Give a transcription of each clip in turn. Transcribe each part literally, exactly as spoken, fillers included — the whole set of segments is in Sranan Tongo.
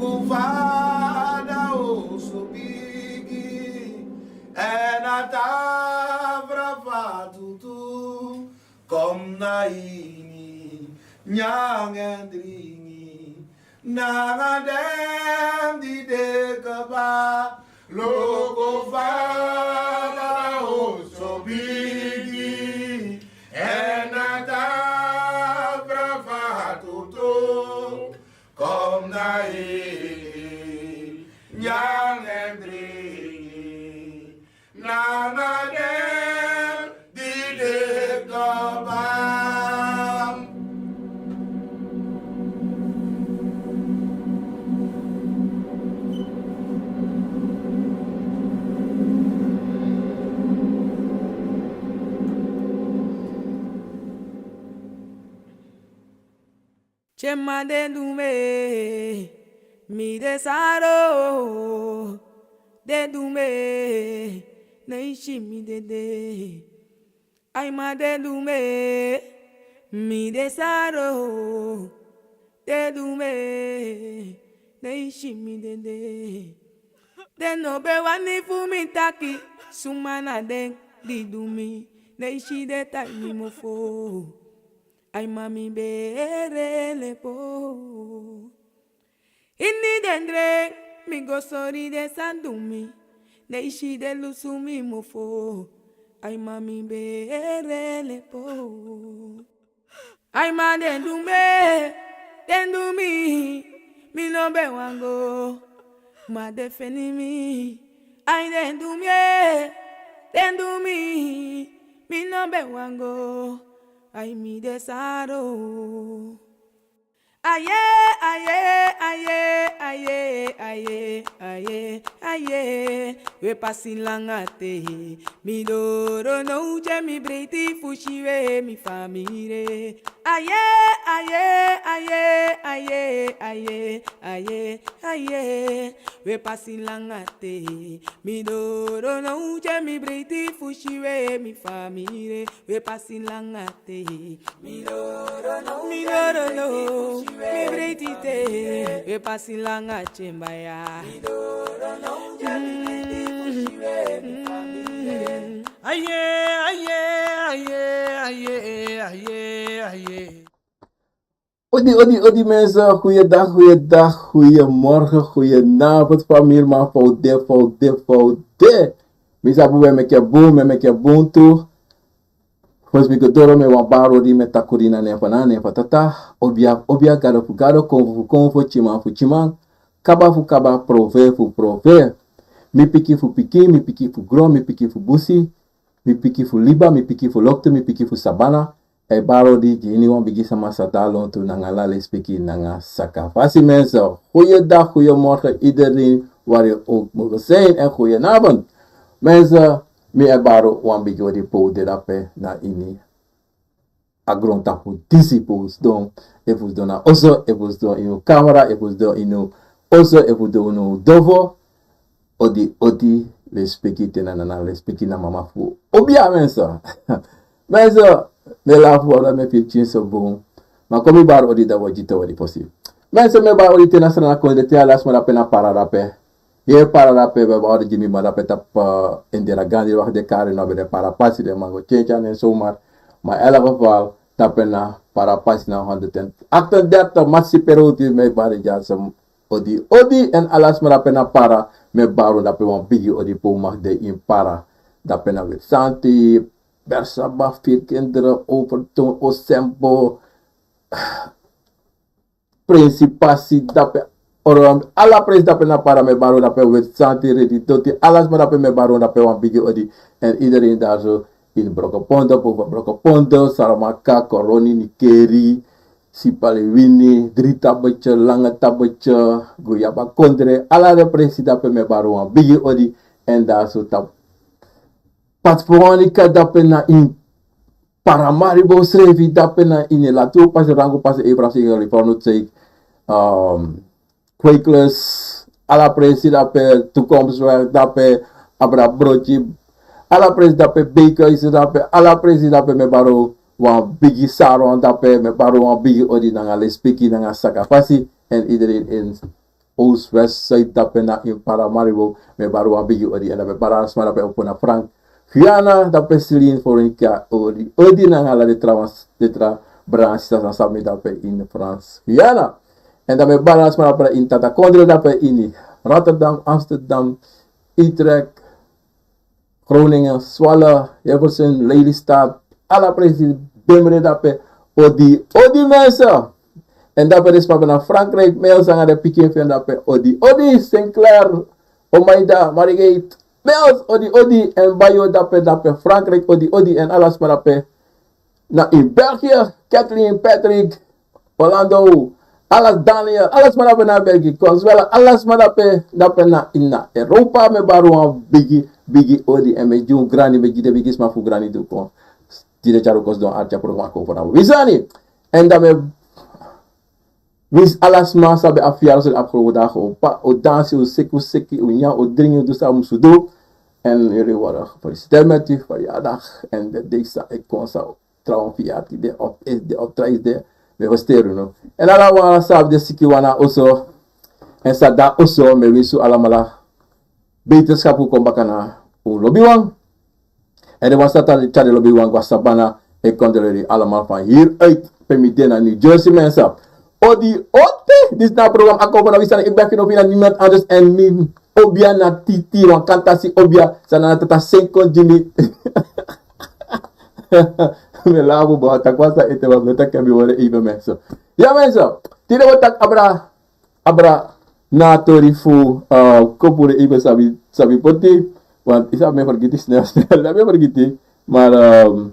Fada oso bigi, èn a tafra fatutu. Kon na ini, nyan èn dringi, nanga den di de kaba. Loko fada oso bigi, èn a tafra fatutu. Kon na ini, nyan èn dringi, nanga den di de kaba. Tyema den du mi, mi de saro, den du mi, na isi mi dede. Ai ma den du mi, mi de saro, den du mi, na isi mi dede. Den no ben wani fu mi taki suma na den di du mi, na isi den tai mi mofo. Ai ma mi bere lepo. Ini den dren mi go sori den san du mi, na isi den lusu mi mofo. Ai ma mi bere lepo. Ai ma den du mi, den du mi, mi no ben wan go, ma den feni mi. Ai den du mi, den du mi, mi no ben wan go, ai mi de saro. Aye, aye, aye, aye, aye, aye, aye. We pasi langa te. Mi doro no uje mi breiti fushi we mi famire. Aye, aye, aye, aye, aye, aye, aye. We pasi langa te. Mi doro no uje mi breiti fushi we mi famire. We pasi langa te. Mi doro no, mi breiti te. We pasi langa tyemba ya. Mm. Aye, aye, aye, aye, aye, aye. Odi, odi, odi mensen, goeiedag, goeiedag, goeiemorgen, goedenavond, famiri, ma fa u de, fa u de, fa u de. Mi sabi we meki bun, mi meki bun tu. Fosi mi go doro mi e wani bari odi, mi e taki odi na nen fu na, nen fu tata. Obia, obia, gado fu gado, konfo fu konfo, tyiman fu tyiman, kaba fu kaba, profe fu profe. Mi pikin fu pikin, mi pikin fu gron, mi pikin fu busi, mi pikin fu liba, mi pikin fu loktu, mi pikin fu sabana. E bari odi gi iniwan bigi sama, sata, lontu, nanga ala lespeki nanga saka fasi. Mensen, goeiedag, goeiemorgen, iedereen waar je ook mogen zijn, en goedenavond. Mensen, mi e bari wan bigi odi pe u de dape na ini a grontapu disi, pe u sidon, efu u sidon na oso, efu u sidon ini un kamera, efu u sidon ini un oso, efu u sidon ini un dovo. Odi, odi, lespeki te na nana, lespeki na mama fu obia, mensen. Mensen, mi e lafu, omdat mi e firi pikinso bun. Ma kon mi bari odi, dan wi o gi te odi fosi. Mensen, mi e bari odi te na Sranan kondre, te ala sma dape na Para dape. Ye, Para dape, mi e bari odi gi mi mama dape tapu, eh, Indira Gandhi, wakti den kari no ben de Para pasi, den man go tyentyen nen zomaar. Ma in elk geval, dape na Para pasi na honderd en achtendertig, Masi Peruti, mi e bari gi ala sma odi, odi, en ala sma dape na Para, mi e bari un dape wan bigi odi, pe u mag de ini Para. Dape na Witsanti, Bersaba, Vier Kinderen, Overtoom, Osembo, Prinsipasi dape, Orlando, ala prinsi dape na Para, mi e bari un dape, Witsanti, Redidoti, ala sma dape, mi e bari un dape wan bigi odi. En iedereen daar zo in Brokopondo, boven Brokopondo, Saramaka, Koroni, Nickerie, Sipaliwini, Drie Tabetje, Lange Tabetje, Guyaba Kondre, ala den prinsi dape, mi e bari un wan bigi odi. En daar zo tapu Patfronika dape na ini Paramaribo srefi, dape na ini Latu pasi, Rangu pasi, Efrasi, Rivernoord, Zeik, ehm, Kweklus, ala prinsi dape, Toekomstweg dape, Abra Brochi, ala prinsi dape, Beekhuizen dape, ala prinsi dape, mi e bari un wan bigi, Saron dape, mi e bari un wan bigi odi nanga lespeki nanga saka fasi, en iedereen in Oost, West, Zuid, dape na in Paramaribo, mi e bari wan bigi odi, èn dan mi e bari ala sma dape opo na Frank. Guyana, dape Celine, Veronica, odi, odi nanga ala den tra wan, den tra brada sisa san sabi mi dape in Frans Guyana. Èn dan mi e bari ala sma dape in Tata Kondre dape ini Rotterdam, Amsterdam, Utrecht, Groningen, Zwolle, Hilversum, Lelystad, ala presi, Bemre dape, odi, odi mensen. Èn dape den sma ben na Frankrijk, Mels nanga den pikin fu en dape, odi, odi, Sinclair, Omaida, Marigate, Mels, odi, odi, èn Bayo dape, dape, Frankrijk, odi, odi, èn ala sma dape, na in België, Kathleen, Patrick, Orlando, ala Daniel, ala sma dape na België, Consuela, ala sma dape, dape na in na Europa, mi e bari wan bigi, bigi odi, èn mi e gi un grani, mi e gi den bigi sma fu grani du kon. Di den tyari un kon sidon arki a programa kon fu na wi sani. Èn dan mi e winsi ala sma san ben abi verjaardag afgelopen dagen, un pa, un dansi, un seki, un seki, un nyan, un dringi, un du san un musu du. En jullie worden gefeliciteerd met uw verjaardag. En de deze, ik kon zo trouwens verjaardag, de op, is de optreden, de, we versteren, no? En ala wan san abi den sikiwan na oso. En san de na oso, mi e winsi un alamala beterschap, un kon baka na un lobiwan. En den wan san tyari den lobiwan go na sabana, ik condoleer u allemaal van hieruit, pe mi de na New Jersey, mensen. Odi, odi, disi na a program Akomfo na wi sani, ik ben Fino Fina, niemand anders en mi obia na Titi, wan kantasi obia, san na Tata Senko Jimmy. Mi e lafu, bro, taki wan sani ete, ma mi no taki mi wori even, mensen. Ya, mensen, tide wi o taki abra, abra na a tori fu, eh, kon puru even sabi, sabi poti, want i sabi mi e fergiti snel, snel, i sabi mi e fergiti, maar, ehm,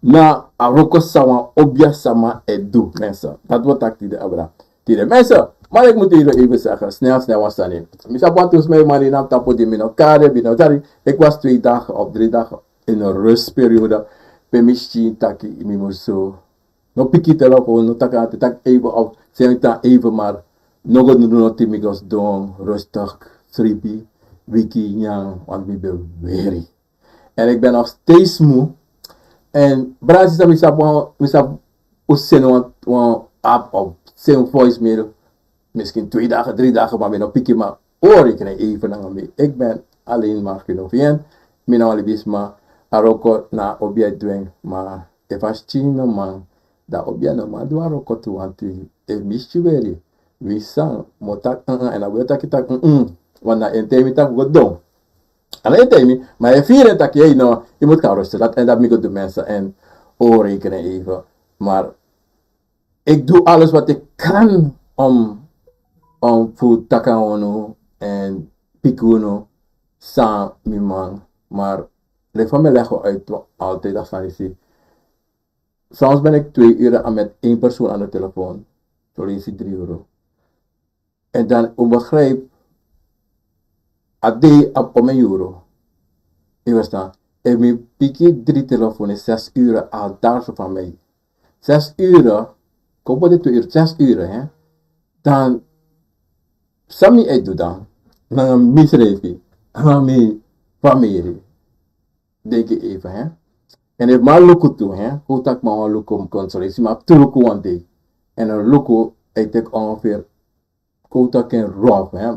na a wroko san wan obia sama e du, mensen. Dati wi o taki tide abra. Tide, mensen, maar ik moet even, even zeggen, snel, snel wan sani. Mi sabi wantu sma e mari na mi tapu di mi no kari, mi no tari. Ik was twee dagen of drie dagen in een rustperiode. Pe mi si taki mi musu no piki telefoon, no taki ati, taki even of seni tan even, maar no go du noti, mi go sidon, rustig, sripi, wiki, nyan, want mi ben weri. En ik ben nog steeds moe. En brada, sisa, mi sabi, mi sabi un seni wan, wan app of seni voicemail, misschien twee dagen, drie dagen, maar mi no piki, maar un o rekenen even nanga mi. Ik ben alleen maar Fino Fina. Mi na wan libisma, a wroko na obia e du en, maar efu a skin no man, dan obia no man du a wroko tu, want efu mi skin weri, wi san, mi o taki, mm, mm, en a wi o taki taki, mm, mm. Want na en ten mi taki go don. A no e taigi mi, maar hij vier en taki, hey, no, je moet gaan rusten. Dat, en dat mi go du, mensen, en un o rekenen even. Maar ik doe alles wat ik kan om, om fu taki nanga unu en piki unu san mi man. Maar leki fa mi e leg uit altijd, dat sani si. Soms ben ik twee uur aan met één persoon aan de telefoon. Zo lees ik drie uur. En dan onbegrijp, a dei abi omen yuru. Je verstaan? Efu mi piki dri telefoni, zes uur al daar zo van mij. Zes uur, kon poti twee uur, zes uur, hè? Dan, san mi e du dan? Nanga misrefi, nanga mi famiri. Denki even, hè? En efu mi luku tu, hè? Kon taki mi wan luku, mi kon sori, si mi abi tu luku wan dei. En een luku, hij teki ongeveer, kon taki en rof, hè,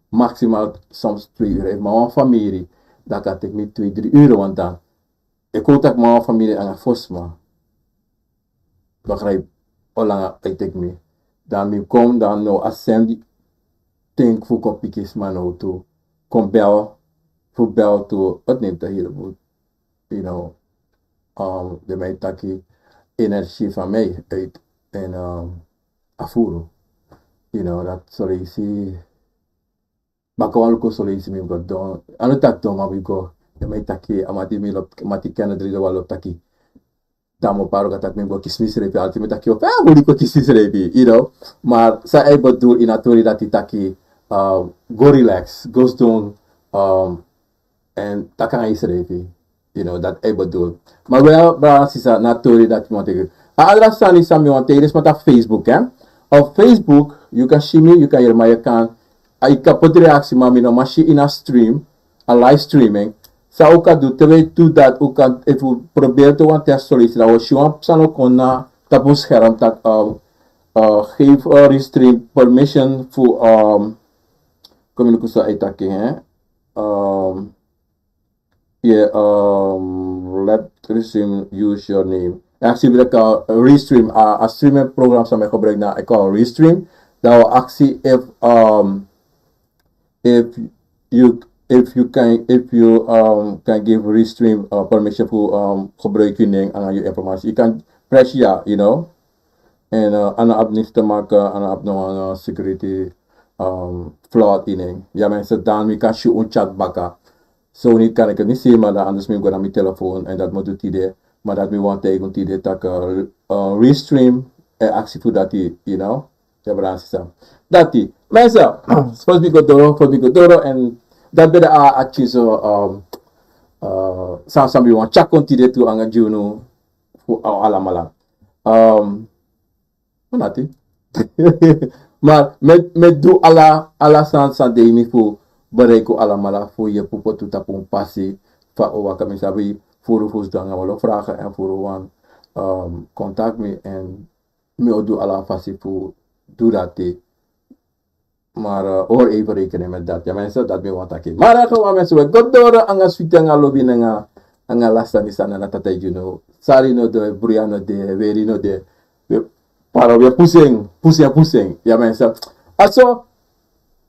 maximaal soms twee uur. Efu mi abi wan famiri, dan kan teki mi twee, drie uur, want dan, ik kon taki mi abi wan famiri nanga fo sma. Begrijp, olanga hij teki mi. Dan mi kon, dan no, a seni di, denk fu kon piki sma no tu. Kon bel, fu bel tu, het neemt een heleboel, you know, um, de mi e taki energie van mij uit en, um, afuru. You know, dat zo leisi, baka wan luku, zo leisi mi go don. A no taki don, ma mi go. De mi e taki, a mati mi lobi, mati ken dri de wan lobi taki. Dan mi o paro go taki mi go kisi misrefi, alti mi taki, o, fa mi o go kisi misrefi, you know. Maar san hij bedoel in a tori dati taki, uh, go relax, go sidon, um, en taki nanga yusrefi, you know, dat hij bedoel. Maar wel, brada, sisa, na tori dati mi wani teki. A adra sani san mi wani teki, dus met op Facebook, hè. Op Facebook, you can see me, you can hear me, you can, a, you can put reactie, maar mi no man si in a stream, a live streaming. San un kan du, te wi e du dati, un kan, efu un proberi te wan teki solusi, dan un o si wan sani o kon na tapu scherm taki, um, Uh, geef uh, Restream permission voor um, communicatie uitdaging, hè? Um, yeah, um, let Restream use your name. Actually, like uh, Restream, uh, a streaming program sa mi gebruik na, I call Restream. Dan we actie if um, if you if you can if you um can give Restream uh, permission voor um gebruik your name en your informatie. You can press ja, you know. En uh, aan de abniste maken, aan de abnormale security um, flaw in. Ja, mensen, dan we kan show un chat baka. Zo niet kan ik het niet zien, maar dan anders moet ik naar mijn telefoon en dat moet het idee. Maar dat moet want tegen het idee dat uh, Restream en actie voor dat, you know. Ya, brada, sisa. Dati. Mensen, first mi go doro, first mi go doro, en dat ben de a, a tyiso, um, uh, san, san mi wan tyari kon tide tu anga gi unu fu, uh, alamala. Um, nati. Maar met, met du ala, ala san, san de mi fu bereik un alamala fu yepi un poti un tapu un pasi fa un waka, mi sabi furu fu sidon anga wan lo vragen en furu wan, um, contact mi en mi o du ala fasi fu du dati. Maar uh, hori even rekening met dat. Ja, mensen, dat ben want taki. Maar dan gewoon mensen, we go doro anga switi anga lobi nanga, anga lasta ni sana na tata e gi unu. Sari no de, bruya no de, weri no de. We para we pusing, pusing, pusing. Ja, mensen. Also,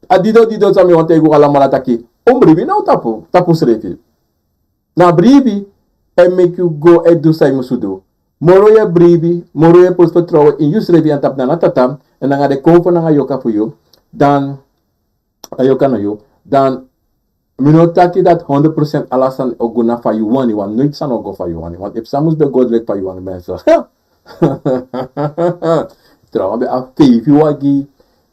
a dido, dido san mi want taki alamala taki. Un bribi na un tapu, tapu srefi. Na bribi e meki yu go e du san yu musu du. Moro yu e bribi, moro yu e poti fertrouwen in yusrefi en tapu na Tata, en nanga den konfo nanga yoka fu yu, dan, a yoka na yu, dan mi no taki dati honderd procent ala sani o go na fa yu wani, want noiti sani o go fa yu wani, want efu sani mus ben go leki fa yu wani, mensen. Trouwens, ben abi feifi wagi,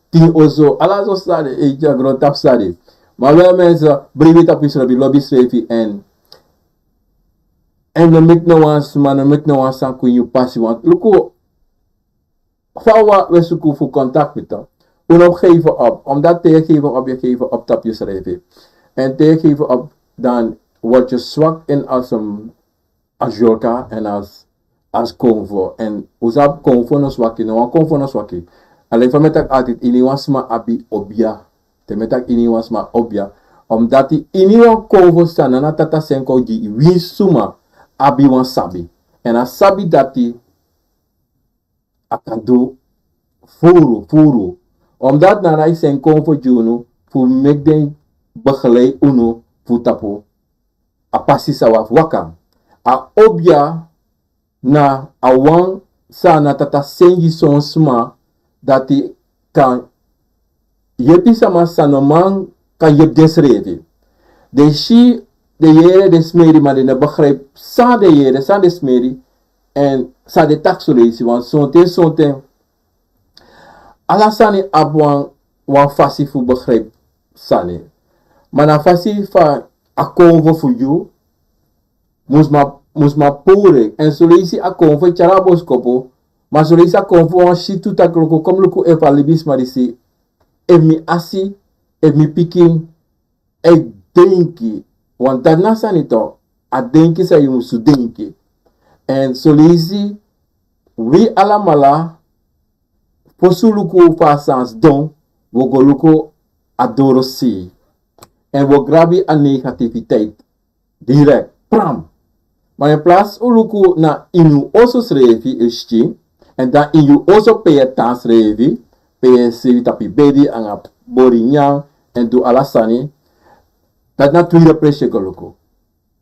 tin oso, ala so sani, e, a grontapu sani. Maar wel mensen, bribi tapu yusrefi, lobi yusrefi, en, en no meki no wan sma, no meki no wan sani kon ini yu pasi, want luku fa wi e suku fu contact met hem. Un no geven op, omdat te yu geven op, yu geven op tapu yusrefi. En te yu geven op, dan word je zwak in als een, als yorka en als, als konfo. En un sabi konfo no swaki, no wan konfo no swaki. Alleen fa mi e taki altijd, iniwan sma abi obia. Te mi e taki iniwan sma obia. Omdat iniwan konfo san na Tata seni kon gi wi, suma abi wan sabi. En a sabi dati a kan du furu, furu. Omdat na a seni konfo gi unu, fu meki den begeleid unu fu tapu a pasi san wi abi waka. A obia na a wan san na Tata seni gi son sma dati kan yepi sama san no man kan yepi densrefi. Den si, den yere, den smeri, ma den no begrijp san den yere, san den smeri, en san den taki soleisi, want sonten, sonten ala sani abi wan, wan fasi fu begrijp sani. Ma na fasi fa a konfo fu yu, mus man, mus man puru en. En soleisi a konfo e tyari a boskopu, ma soleisi a konfo wan si tu taki luku, kon luku efu a libisma disi, efu mi asi, efu mi pikin e denki. Want dati na sani tu, a denki san yu musu denki. En soleisi wi alamala, fosi un luku fa a sani sidon, wi o go luku a dorosei. En wi o grabi a negativiteit direct, pram. Ma in plaats un luku na ini un oso srefi, yu si, en dan ini yu oso pe yu e tan srefi, pe yu e srefi tapu yu bedi anga bori nyan, en du ala sani, dati na tweede presi yu e go luku.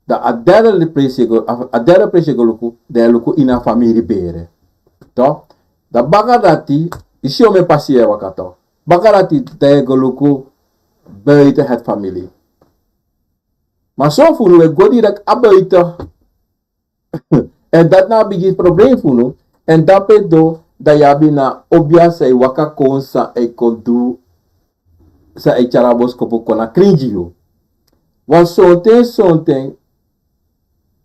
Dan a derde presi yu e go, a, a derde presi yu e go luku, dan yu e luku ini a famiri bere. Toch? Dan baka dati, yu si omeni pasi yu e waka toch. Baka dati, dan yu e go luku buiten het familie. Ma son fu unu e go direct a buiten. En dati na a bigi problem fu unu. En dape doro, dan yu abi na obia san e waka kon, san e kon du, san e tyari a boskopu kon na krin gi yu. Want sonten, sonten,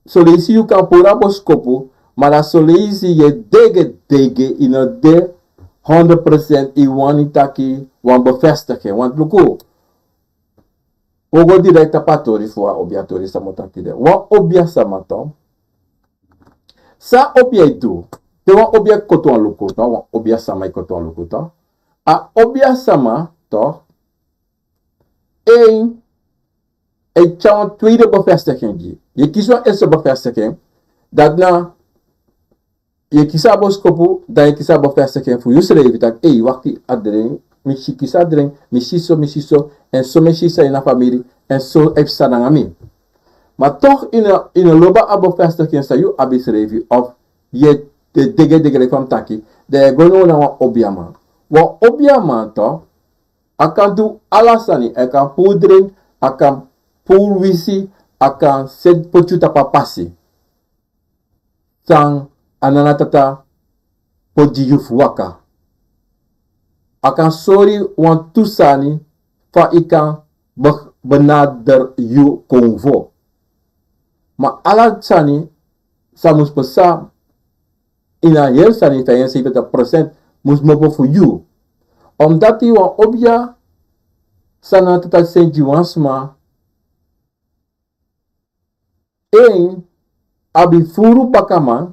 soleisi yu kan puru a boskopu, ma dan soleisi yu e dede, dede, yu no de honderd procent, yu wani taki wan bevestiging. Want luku, wi o go direct tapu a tori fu wan obia tori san mi o taki de. Wan obia sama tu. San obia e du? Te wan obia koti wan luku, toch, wan obia sama e koti wan luku, toch. A obia sama, toch, en e tyari wan tweede bevestiging gi. Yu e kisi wan eerste bevestiging, dati na, yu e kisi a boskopu, dan yu e kisi a bevestiging fu yusrefi taki, ei, wakti, a dringi, mi si kisi a dringi, mi si so, mi si so, èn so mi si san ini a famiri, èn so e psa nanga mi. Ma toch yu no, yu no lobi a bevestiging san yu abi srefi, of yu e de-, degedege leki fa mi taki, dan yu e go now na wan obiaman. Wan obiaman, toch, a kan du ala sani, a kan puru dringi, a kan puru wisi, a kan seti poti yu tapu a pasi san a nanatata poti gi yu fu waka. A kan sori wantu sani fa yu kan be-, benader yu konfo. Ma ala sani san mus pasa ini a heri sani, vijfenzeventig procent mus mopo fu yu. Omdati wan obia san a nanatata seni gi wan sma, en abi furu bakaman.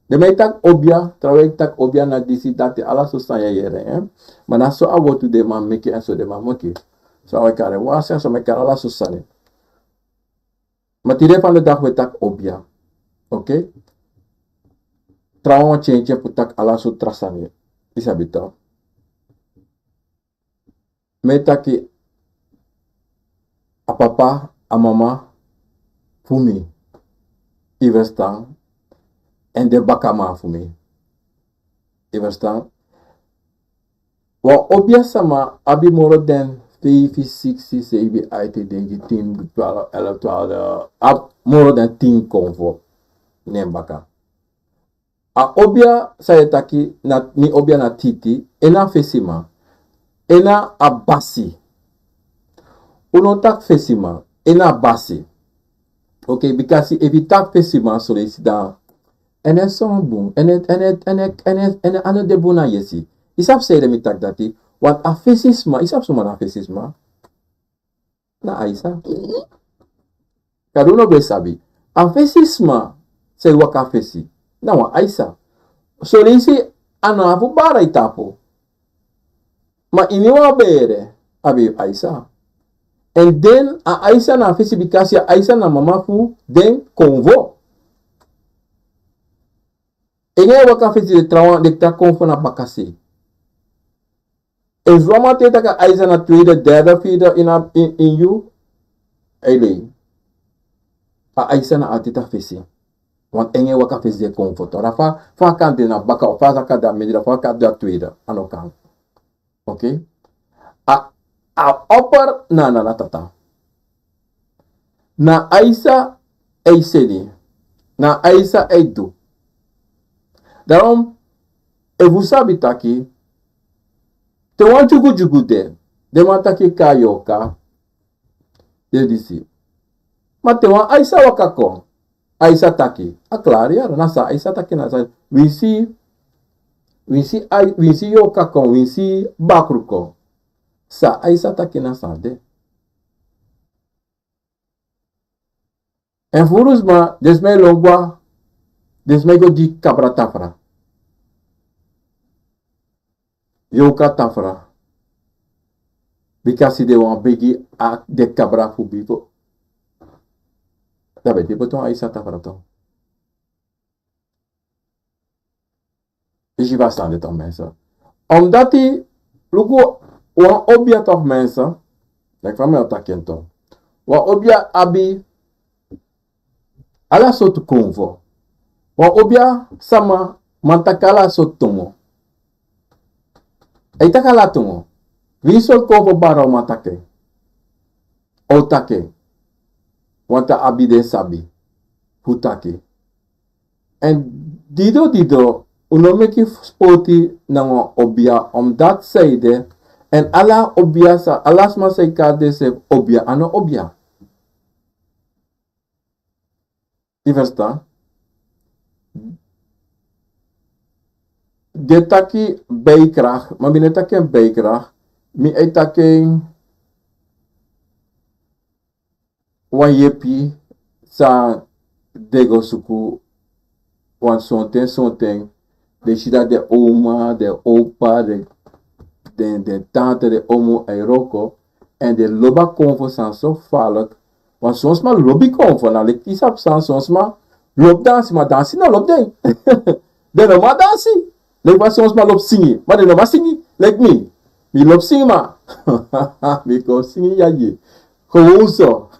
Den man e taki obia, trouwens e taki obia na disi, dati, ala so sani yu e yere, eh? Ma na so a wortu den man meki, èn so den man meki. So a e kari wasi, so a e kari ala so sani. Ma tide fandedag wi e taki obia. Oké? Trouwens wan tyentye fu taki ala so tra sani. Yu sabi toch. Mi e taki a papa, a mama fu mi. Yu e ferstan? Èn den bakaman fu mi. Yu e ferstan? Wan obia sama abi moro den feifi, siksi, seibi, aiti, negi, tin, twalfu, elfu, twalfu, abi moro den tin konfo na en baka. A obia san yu e taki, na, mi obia na Titi, en na fesiman, en na a basi. Un no taki fesiman, en na a basi. Oké, bikasi efu yu taki fesiman, son leisi dan, en e son bun, en e, en e, en e, en e, en e, a no de bun na yesi. Yu sabi sanede mi taki dati? Want a fesisma, yu sabi suma na a fesisma? Na Aisa. Kadu no ben sabi. A fesisma san e waka fesi, na wan Aisa. Son leisi a no abi fu bara yu tapu. Ma ini wan bere, a ben Aisa. Èn den a Aisa na a fesi, bikasi a Aisa na mama fu den konfo. En e waka fesi, den trawan, den tra konfo na bakasei. Efu wan man e taki a Aisa na tweede, derde, vierde ini a, in, in yu, a e lei. A Aisa na altijd a fesi. Want en e waka fesi, den konfo toch. Fa, fa a kan de na baka, fa a kan de na mindri, fa a kan de na tweede. A no kan. Oké? A, a opper na, na, na tata. Na Aisa e seni. Na Aisa e du. Daarom, efu un sabi taki, te wan dyugudyugu de, den man taki kon a yorka, den disi. Ma te wan Aisa waka kon, Aisa taki, a klari ya, na san Aisa taki na san, winsi, winsi Ai-, winsi yorka kon, winsi bakru kon. San Aisa taki na san de. Èn furu sma, den sma e lon gwe, den sma e go gi kabra tafra. Yorka tafra. Bikasi den wani begi a den kabra fu bifo. Dan ben den poti wan Aisa tafra toch. Yu si fa a sani de toch, mensen. Omdati, luku, wan obia toch, mensen. Leki fa mi o taki en toch. Wan obia abi ala sortu konfo. Wan obia sama man taki ala sortu tongo. A e taki ala tongo. Winsi sortu konfo bara, un man taki en. A o taki en. Want a abi den sabi fu taki en. Èn dido dido, un no meki spoti nanga wan obia, omdati sanede, èn ala obia san, ala sma san e kari densrefi obia, a no obia. Yu ferstan? Den taki bijkracht, ma mi no e taki en bijkracht, mi e taki en wan yepi san den go suku, want sonten, sonten den si dati den oma, den opa, den, den, den tante, den omu e wroko, èn den lobi a konfo sani so falek. Want son sma lobi konfo, na leki yu sabi san, son sma lobi dansi, ma dansi no lobi den. Den no man dansi. Leki fa son sma lobi singi, ma den no man singi. Leki mi, mi lobi singi, ma mi kon singi ya gi. Gewoon so.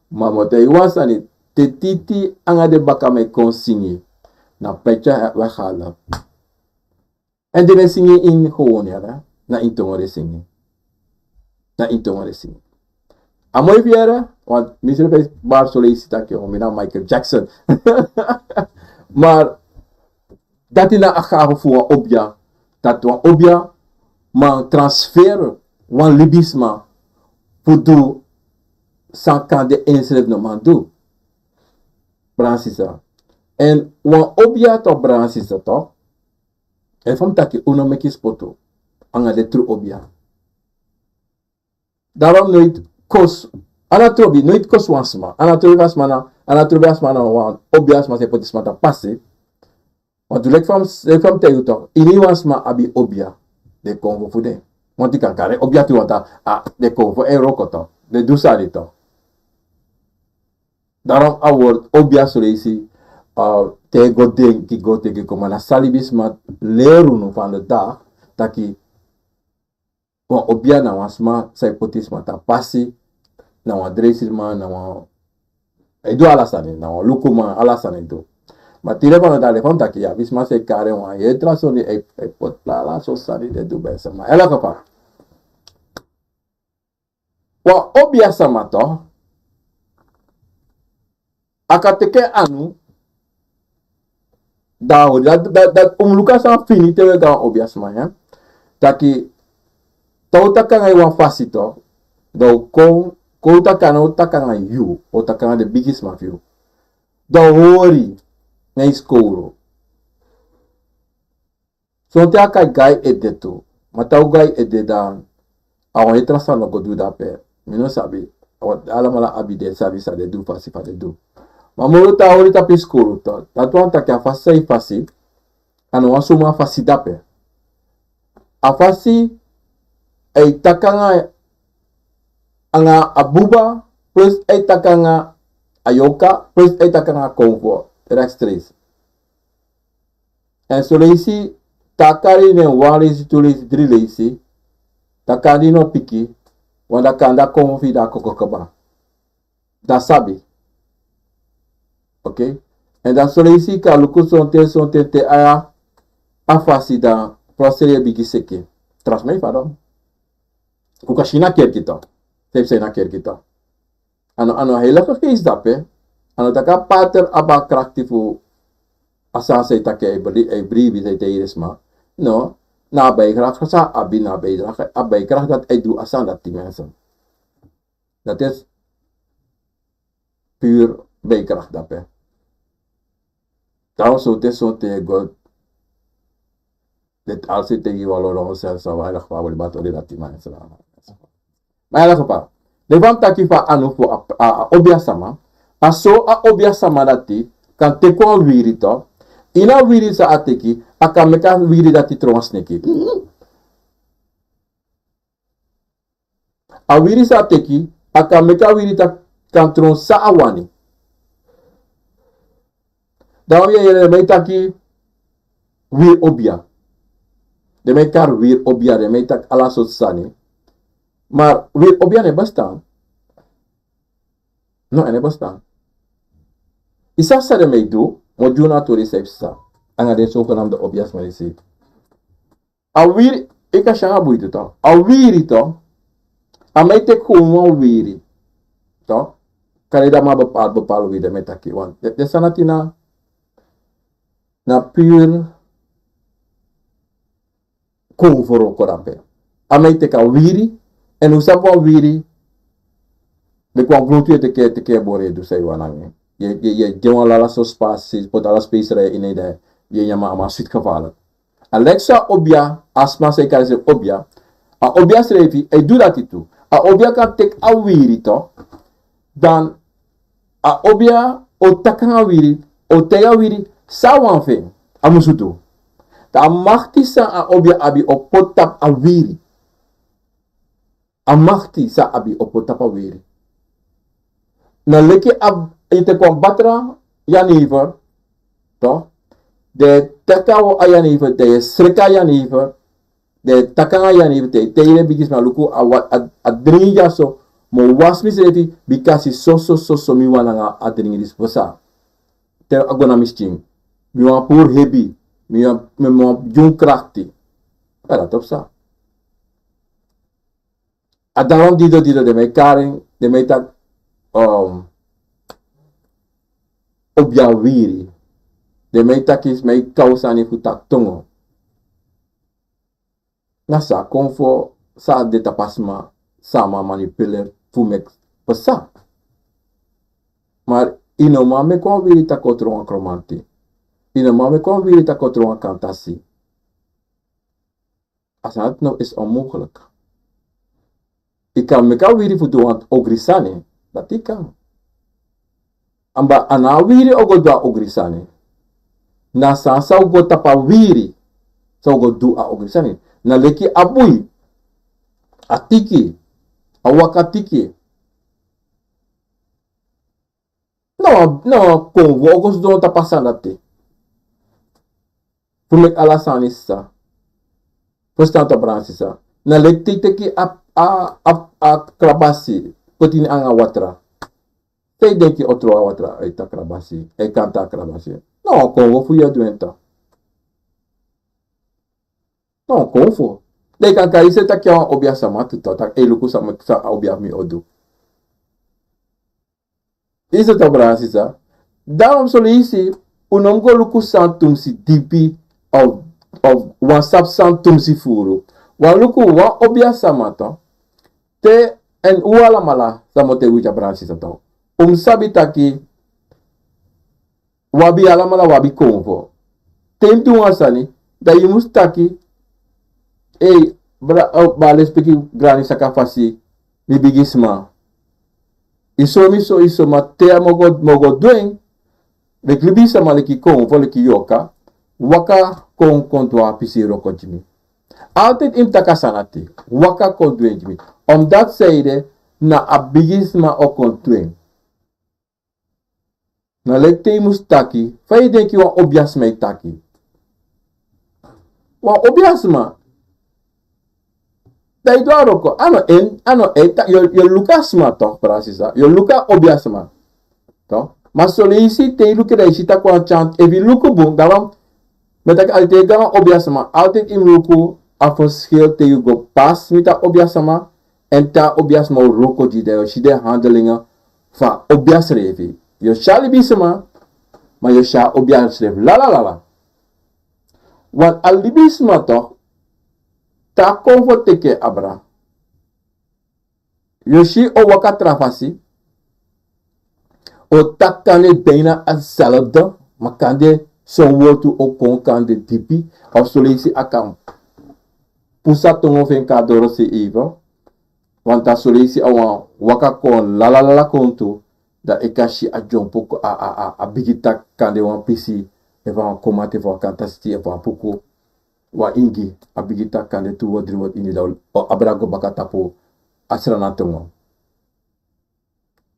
Ma mi o taigi wan sani, te Titi anga den bakaman e kon singi, na petje we halen. Èn den e singi ini gewoon, yara, na ini tongo den singi. Na ini tongo den singi. A moi fu yere, want mi srefi e bari son leisi taki, o, mi na Michael Jackson. Maar dati na a gave fu wan obia. Dati wan obia man transfer wan libisma fu du san kande ensrefi no man du. Brada sisa. Èn wan obia tok, brada sisa tok. Èn fa mi taki, un no meki spotu anga den tru obia. Daarom noiti kosi, a no trobi, noiti kosi wan sma. A no trobi a sma na, a no trobi a sma na wan obia, sma san e poti sma tapu pasi. Want leki fa mi, leki fa mi taigi un tok, iniwan sma abi obia. Den konfo fu den. Want yu kan kari obia tu, want a, den konfo e wroko tok. Den du sani tok. Daarom a word obia son leisi, a, te go denki, go denki, kon, ma na san libisma leri unu vandaag, taki wan obia na wan sma san e poti sma tapu pasi, na wan dreisma, na wan, e du ala sani, na wan lukuman, ala sani e du. Ma tide vandaag, leki fa mi taki, yu abi sma san e kari wan heri tra sani, e, e poti ala sortu sani, den du ben sma. Elk geval. Wan obia sama tok, a kan teki en anu, dan a hori, dati, dati, dati un mus luku a sani fini te un e go na wan obia sama, ya. Taki, te un taki nanga yu wan fasi tok, dan un kon, kon un taki, a no taki nanga yu, un taki nanga den bigisma fu yu. Dan un hori, na yu skowru. Sonten a kan go na yu ede tu. Ma te a o go na yu ede, dan a wan heri tra sani o go du dape. Mi no sabi. A wan, alamala abi den sani san den du, fasi fa den du. Ma moro te a hori tapu yu skowru tok, dati wani taki a fasi san yu fasi, a no wan suma fasi dape. A fasi, a e taki nanga, anga a buba, plus a e taki nanga a yorka, plus a e taki nanga konfo, rechtstreeks. Èn son leisi, te a kari nen wan leisi, tu leisi, dri leisi, dan kande yu no piki, want dan kande a konfo fu yu dan a koko kaba. Dan a sabi. Oké? Èn dan son leisi yu kan luku sonten, sonten te a, a fasi dan, plotseling yu e bigin seki. Trust me, fadon. Un kan si en na kerki tok. San yu e si en na kerki tok. A no, a no heilige geest dape. A no taki a pater abi a krakti fu a sani san yu taki a e bri-, a e bribi, san yu taigi den sma. No, na a bijkracht san a abi, na a bijdrage, a bijkracht dati a e du a sani dati, mensen. Dati is puur bijkracht dape. Daarom sonten, sonten God, dit alles te gi walo long sen sa wa ila geval wali bato di dati man sa. Ma ila geval, den wan taki fa anu fu a, a, a obia sama, a so a obia sama dati kan teki wan wiri tok. Ini a wiri san a teki, a kan meki a wiri dati tron wan sneki. A wiri san a teki, a kan meki a wiri taki kan tron san a wani. Dan wi e yere den e taki wiri obia. Den e kari wiri obia, den e taki ala sortu sani. Maar wiri obia no e bestaan. No, a no e bestaan. Yu sabi san den e du, mi o gi unu a tori san yu psa. Anga den zogenaamde obia sma disi. A wiri, yu kan si en a buiten tok. A wiri tok. A man e teki gewoon wan wiri tok. Kande dan a man bepaal, bepaal wiri, den e taki wan. Den, den sani dati na, na puur kon fu wroko dape. A man e teki a wiri, èn un sabi wan wiri, leki wan gruntu yu e teki, teki bori, yu e du san yu wani nanga en. Yu e, yu e, yu e gi en wan lala sortu spasi, poti ala speseri ini en, dan yu e nyan en, a man switi gevaarlijk. A leki so a obia, a sma san e kari srefi obia. A obia srefi e du dati tu. A obia kan teki a wiri tok. Dan a obia o taki nanga a wiri, o taigi a wiri san a wani fu en. a musu du. Dan a makti san a obia abi o poti tapu a wiri. A makti san a abi o poti tapu a wiri. Na leki a, yu teki wan batra jenever, toch? Den e taki a jenever, den e sreka jenever, den e taki nanga jenever, te, te yu e bigin sma luku a, a, a dringi dyaso, mi o wasi misrefi, bikasi so, so, so, so mi wani nanga a dringi disi, pasa. Te a go na mi skin. Mi wani puru hebi, mi wani, mi wani gi un krakti. Dati o psa. A dati wani dido dido den mi e kari, den mi e taki, um, obia wiri. Den mi e taki, mi e kawsani fu taki tongo. Na san a konfo san a de tapu a sma, san a man manipuleer fu meki pasa. Ma yu no man meki wan wiri taki o tron wan Kromanti. Yu no man meki wan wiri taki o tron wan Kantasi. A sani dati no is onmogelijk. Yu kan meki a wiri fu du wan ogri sani, dati yu kan. Ma a no a wiri o go du a ogri sani. Na san san o go tapu a wiri san o go du a ogri sani. Na leki a bui, a tiki, a waka tiki. No, no, konfo o go sidon tapu a sani dati. Fu meki ala sani, sisa. Fu stan tapu a sani, sisa. Na leki te yu teki a, a, a, a krabasi, poti nanga watra. San yu denki o tron a watra, a e taki krabasi, a e kanti a krabasi. No, konfo fu yu e du en. No, konfo. Dan yu kan kari yu srefi taki yu a wan obia sama tu, taki e luku san, san a obia fu mi o du. Yu si, brada, sisa. Daarom son leisi un no mus go luku san tumsi dipi of, of wan sabi san tumsi furu. Wan luku, wan obia sama, toch. Te, èn un alamala, san mi o taigi wi dya, brada, sisa, toch. Un mus sabi taki wi abi alamala, wi abi konfo. Te yu mus du wan sani, dan yu mus taki, ei, bra-, o, bra, lespeki, grani, saka fasi, mi bigisma. Yu sori mi so, yu sori mi, ma te mi o go, mi o go du en, leki libisma, leki konfo, leki yorka, waka kon, kon du a pisi wroko gi mi. Altijd yu mus taki a sani dati, waka kon du en gi mi. Omdat san ede, na a bigisma o kon du en. Na leki te yu mus taki, fa yu denki wan obiasma e taki. Wan obiasma, dan yu du a wroko, a no en, a no en, ta-, yu, yu luku a sma, toch, brada, sisa. Yu luku a obiasma, toch. Ma son leisi te yu luku, dan yu si taki wan tyan, efu yu luku bun, dan wan, mi e taki altijd, dan wan obiasma, altijd yu mus luku a verschil te yu go pas miti a obiasma, èn te a obiasma o wroko gi yu, dan yu o si den handelingen fu a obia srefi. Yu o si a libisma, ma yu o si a obia srefi. Lala, lala. Want a libisma, toch, te a konfo teki en abra, yu o si en o waka tra fasi, o taki kande bijna a dezelfde, ma kande son wortu o kon kande dipi, of son leisi a kan pusu a tongo fu en kon na doro seefi. Want a son leisi a wan waka kon lala lala kon tu, dan yu kan si a dyompo a, a, a, a bigin taki kande wan pisi, efu a wan Kromanti, efu a wan Kantasi, efu a wan Apuku, wan Ingi, a bigin taki kande tu word, dri word ini, dan o abra go baka tapu a Sranan tongo.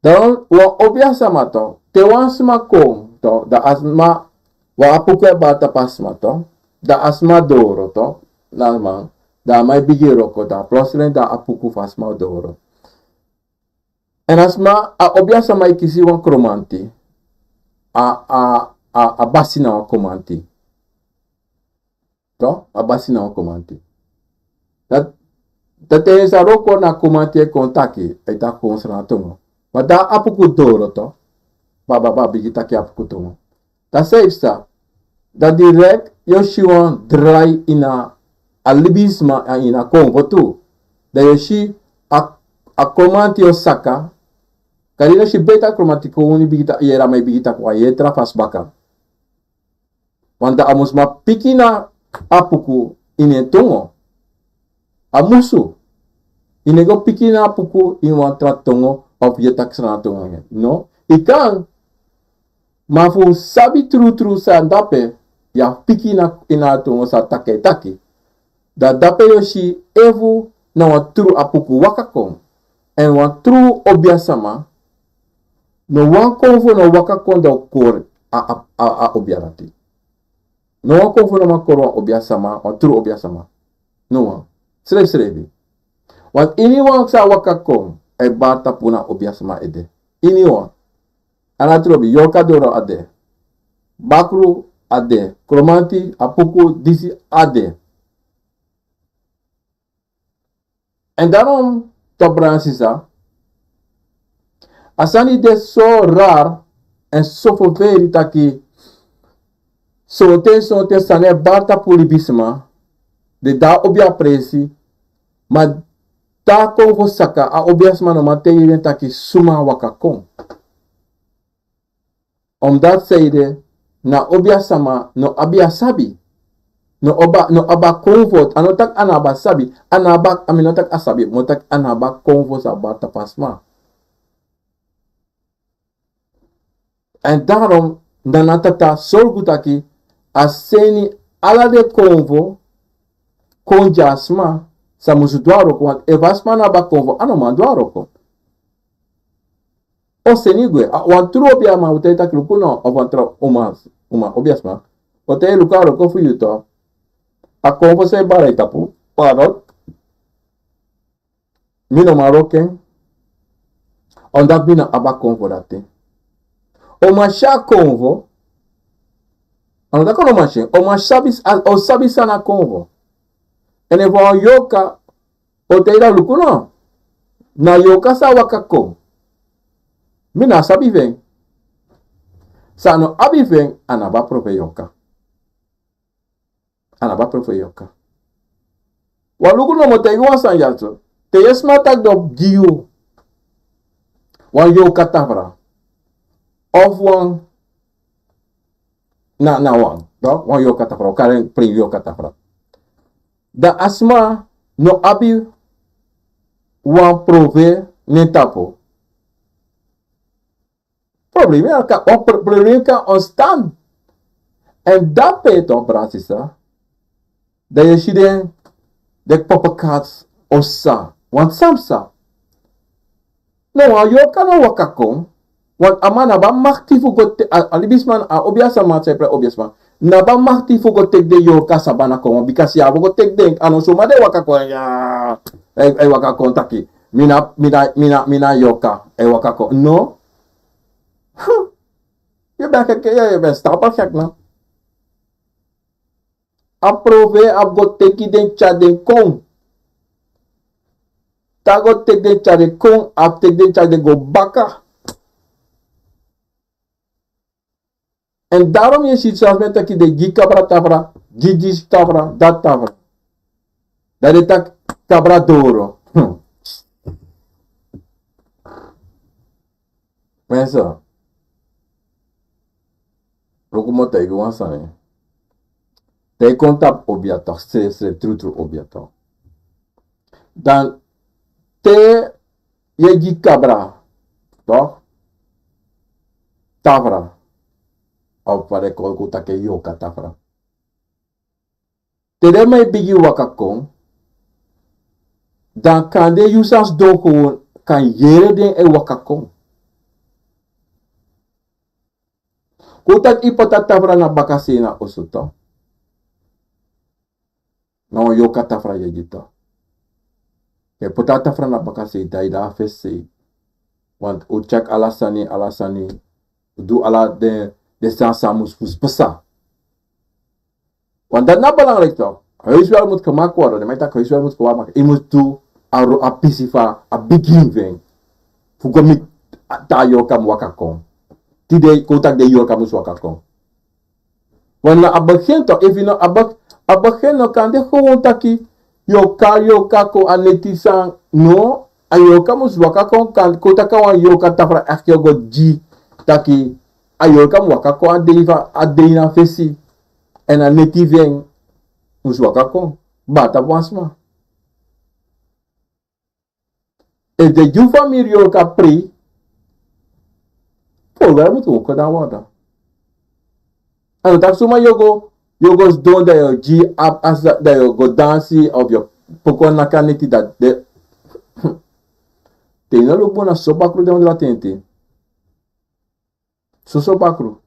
Dan wan obiasma, toch, te wan sma kon, toch, dan a sma, wan Apuku e bari tapu a sma, toch, dan a sma doro, toch, na a man, dan a man e bigin wroko, dan plotseling dan a Apuku fu a sma doro. Èn a sma, a obiasma e kisi wan Kromanti, a, a, a, a basi na wan Kromanti. Toch, a basi na wan Kromanti. Dan, dan te yu sa wroko, na Kromanti e kon taki, e taki kon Sranan tongo. Ma dan a Apuku doro, toch. Baba, baba, bigin taki Apuku tongo. Dan san yu psa, dan direct yu o si wan drai ini a libisma, èn ini a konfo tu. Dan yu o si a, a Kromanti o saka. Kande yu no si beta Kromanti kon, yu bigin taki, yere a man e bigin taki wan yere tra fasi baka. Want dan a mus man piki na Apuku ini en tongo. A musu. Yu no e go piki na Apuku ini wan tra tongo of yu e taki Sranan tongo nanga en. No. Yu kan. Ma fu sabi trutru san de drape, yu abi piki ini a, ini a tongo san a taki, a e taki. Dan dape yu o si efu na wan tru apuku waka kon, èn wan tru obiasma, no wan konfo no waka kon dan o kori a, a, a, a obia dati. No wan konfo no man kori wan obiasma, wan tru obiasma. No wan. Srefsrefi. Want iniwan san waka kon, a e bari tapu na obiasma ede. Iniwan. A no trobi, yorka doro a de. Bakru a de. Kromanti, apuku, disi a de. Èn daarom, toch, brada nanga sisa, a sani de so rari èn so ferferi taki, sonten, sonten sani e bari tapu libisma, den de na obia presi, ma te a konfo saka, a obiasma no man taigi den taki suma a waka kon. Omdat sanede, na obiasma no abi a sabi. No abi a, no abi a konfo, a no taki a no abi a sabi, a no abi a, a mi no taki a sabi, mi o taki a no abi a konfo san bari tapu a sma. Èn daarom, na a tata sorgu taki, a seni ala den konfo kon gi a sma san musu du a wroko, want efu a sma no abi a konfo, a no man du a wroko. O seni gwe, a wan tru obiasma o taigi taki luku no, of wan tra uma, uma obiasma. O taigi luku a wroko fu yu toch. A konfo san e bari a yu tapu, pardon. Mi no man wroko en. Omdat mi no abi a konfo dati. O man si a konfo. A no taki o no man si en. O man sabi, a, o sabi san na konfo. Èn efu a wan yorka, o taigi taki luku no. Na yorka san waka kon. Mi no sabi fu en. San no abi fu en, a no abi a profe yorka. A no abi a profe yorka. Wan luku no, mi o taigi wan sani ya so. Te yu e sma taki den o gi yu wan yorka tafra. Of wan, na, na wan, toch, wan yorka tafra, o kari en prin yorka tafra. Dan a sma no abi wan profe na en tapu. Problema kan, o pro-, problema kan ontstaan. Èn dape toch, brada sisa, dan yu e si den, den poppenkast o sa. Want san psa? No wan yorka no waka kon. Want a man no abi a makti fu go te-, a, a libisma, a obiasma, san e prei obiasma, no abi a makti fu go teki den yorka sabana kon. Bika san yu abi go teki den, a no suma den e waka kon, ya, e, e waka kon taki, mi na, mi na, mi na, mi na yorka, e waka kon. No. Yu ben gek, yu, yu ben stapel gek, no? A profe abi go teki den tyari den kon. Te a go teki den tyari den kon, a abi teki den tyari den go baka. Èn daarom yu e si san sma e taki den gi kabra tafra, gi disi tafra, dati tafra. Dan den taki kabra doro. Hmm. Mensen, luku mi o taigi wan sani. Te yu kon tapu obia toch, srefsrefi trutru obia toch. Dan te yu e gi kabra, toch? Tafra. Of fa den e kon, kon taki yorka tafra. Te den man e bigin waka kon, dan kande yu san sidon kon kan yere den e waka kon. Kon taki yu poti a tafra na bakasei na oso toch. Na wan yorka tafra yu e gi toch. Yu poti a tafra na bakasei, dan yu de na fesi sei. Want un tyeki ala sani, ala sani, un du ala den, den sani san mus, mus pasa. Want dati na belangrijk toch. Huiswerk moet gemaakt worden. Den man e taki huiswerk moet gemaakt. Yu mus du a ro-, a pisi fu a bigin fu en. Fu go miti a, te a yorka mus waka kon. Tide kon taki den yorka mus waka kon. Want na a begin toch, efu yu no abi, a begin no kan de gewoon taki yorka, yorka kon a neti san. No, a yorka mus waka kon, kan kon taki a wan yorka tafra echt yu go gi taki a yorka mus waka kon a dei fa, a dei na fesi. Èn a neti fu en mus waka kon. Bata fu wan sma. Efu den gi un famiri yorka prei, fu un weri mus woko dan wada. A no taki suma yu o go Yu o go sidon, dan yu o gi abi asa, dan yu o go dansi, of yu o poko naki a neti, dan de. Te yu no luku bun, na so bakru den ondro a tenti. Soso bakru.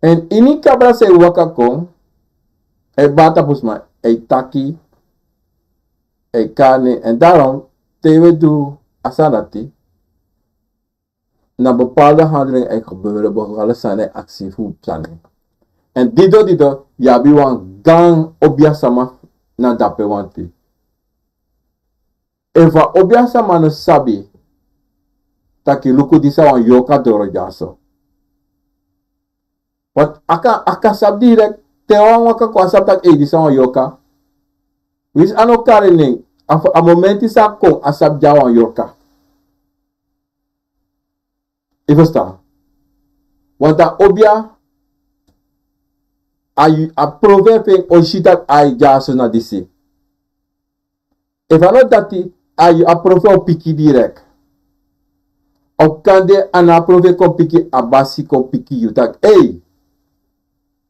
Èn ini kabra san e waka kon, e bari tapu sma, e taki, e kari. Èn daarom, te yu e du a sani dati, na bepaalde handeling e gebeuren, bepaalde sani e aksi fu sani. Èn dido dido, yu abi wan gaan obiasma na dape wanti. Efu a obiasma no sabi taki luku, disi na wan yorka doro dyaso. Want a kan, a kan sabi direct, te wan waka kon a sabi taki, ei, disi na wan yorka. Winsi a no kari nen, a, a momenti san a kon, a sabi dya wan yorka. Yu e ferstan? Want a obia, a, a profe fu en o si taki, ai, dyaso na disi. Efu a no dati, a, a profe o piki direct. Of kande a no a profe kon piki, a basi kon piki yu taki, ei,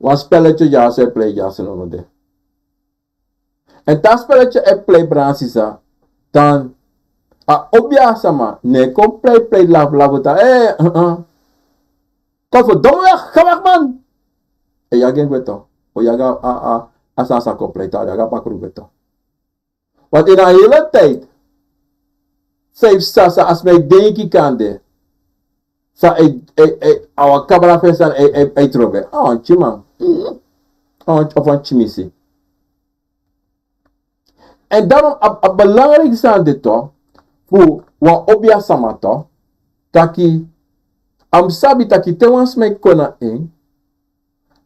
wan spelletje dyaso e plei dyaso, no, no de. Èn te a spelletje e plei, brada nanga sisa, dan a obiasma no e kon plei plei, lafu lafu taki, eh, eh, eh. Kon fu dom weg, ga weg man. E yagi en gwe tu. O yagi a, a, a sani san kon plei, dan yagi a bakru gwe tu. Want ini a hele tijd, san yu sabi, san a sma e denki kande, san e, e, e, a wan kabra fu en sani e, e, e trobi. A wan tyiman. A wan, of wan tyimisi. Èn daarom a, a belangrijk sani de tu, fu wan obiasma tu, taki, a mus sabi taki te wan sma e kon na en,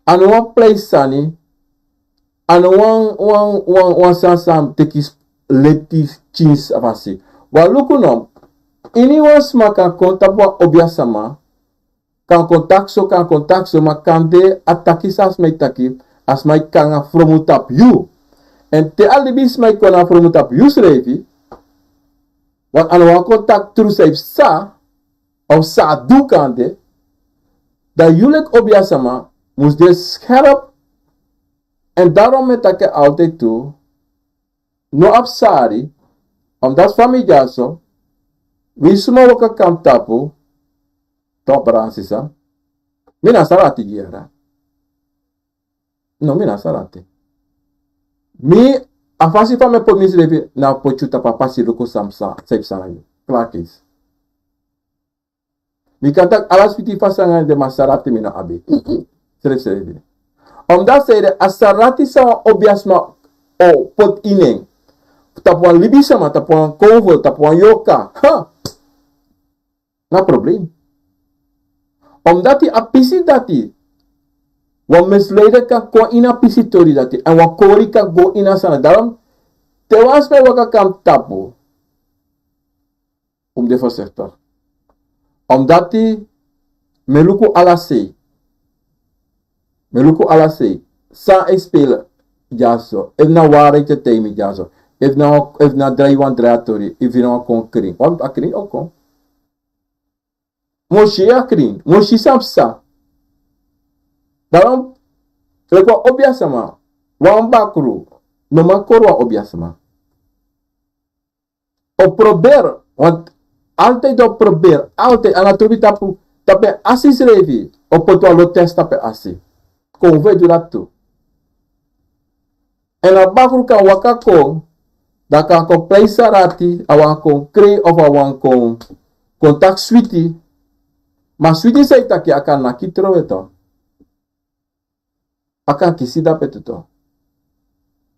a no wan plei sani, a no wan, wan, wan, wan sani san mus teki leti, tyinsi fasi. Wan luku no, ini wan sma kan kon tapu wan obiasma, kan kon taki so, kan kon taki so, ma kande a taki san a sma e taki, a sma e kon nanga fromu tapu yu. Èn te a libisma e kon nanga fromu tapu yusrefi, want a no wan kon taki tru san yu sabi, of san a du kande, dan yu leki obiasma mus de scherp. Èn daarom mi e taki altijd tu, no abi sari, omdat fa mi dyaso, wi suma waka kon tapu, toch, brada nanga sisa, mi na sarati gi yere. No, mi na sarati. Mi, a fasi fa mi e poti misrefi, na poti yu tapu a pasi, luku san psa, san psa nanga yu. Klaar keis. Mi kan taki ala switi fasi nanga den, ma sarati mi no abi. Srefsrefi. Omdat sei de a sarati san wan obiasma o poti ini en, tapu wan libisma, tapu wan konfo, tapu wan yorka. Ha! Na probleem. Omdat a pisi dati, wan misleiden kan kon ini a pisi tori dati, èn wan kori kan go ini a sani. Daarom, te wan sma e waka kon tapu, un mus de voorzichtig. Omdat mi e luku ala sei. Mi e luku ala sei. San e spel dyaso. Efu na waarheid e taigi mi dyaso. Efu na, efu na drai wan drai a tori. Efu na wan kon krin. Wan a krin o kon. Mi o si a krin. Mi o si san psa. Daarom, leki wan obiasma, wan bakru no man kori wan obiasma. O probeer, want altijd o probeer, altijd, a no trobi tapu, tapu en asi srefi, o poti wan lo test tapu en asi. Kon fu e du dati tu. Èn a bakru kan waka kon, dan a kan kon plei sarati, a wani kon krei of a wani kon, kon taki switi. Ma switi san yu taki a kan naki trowe tu. A kan kisi dape tu tu.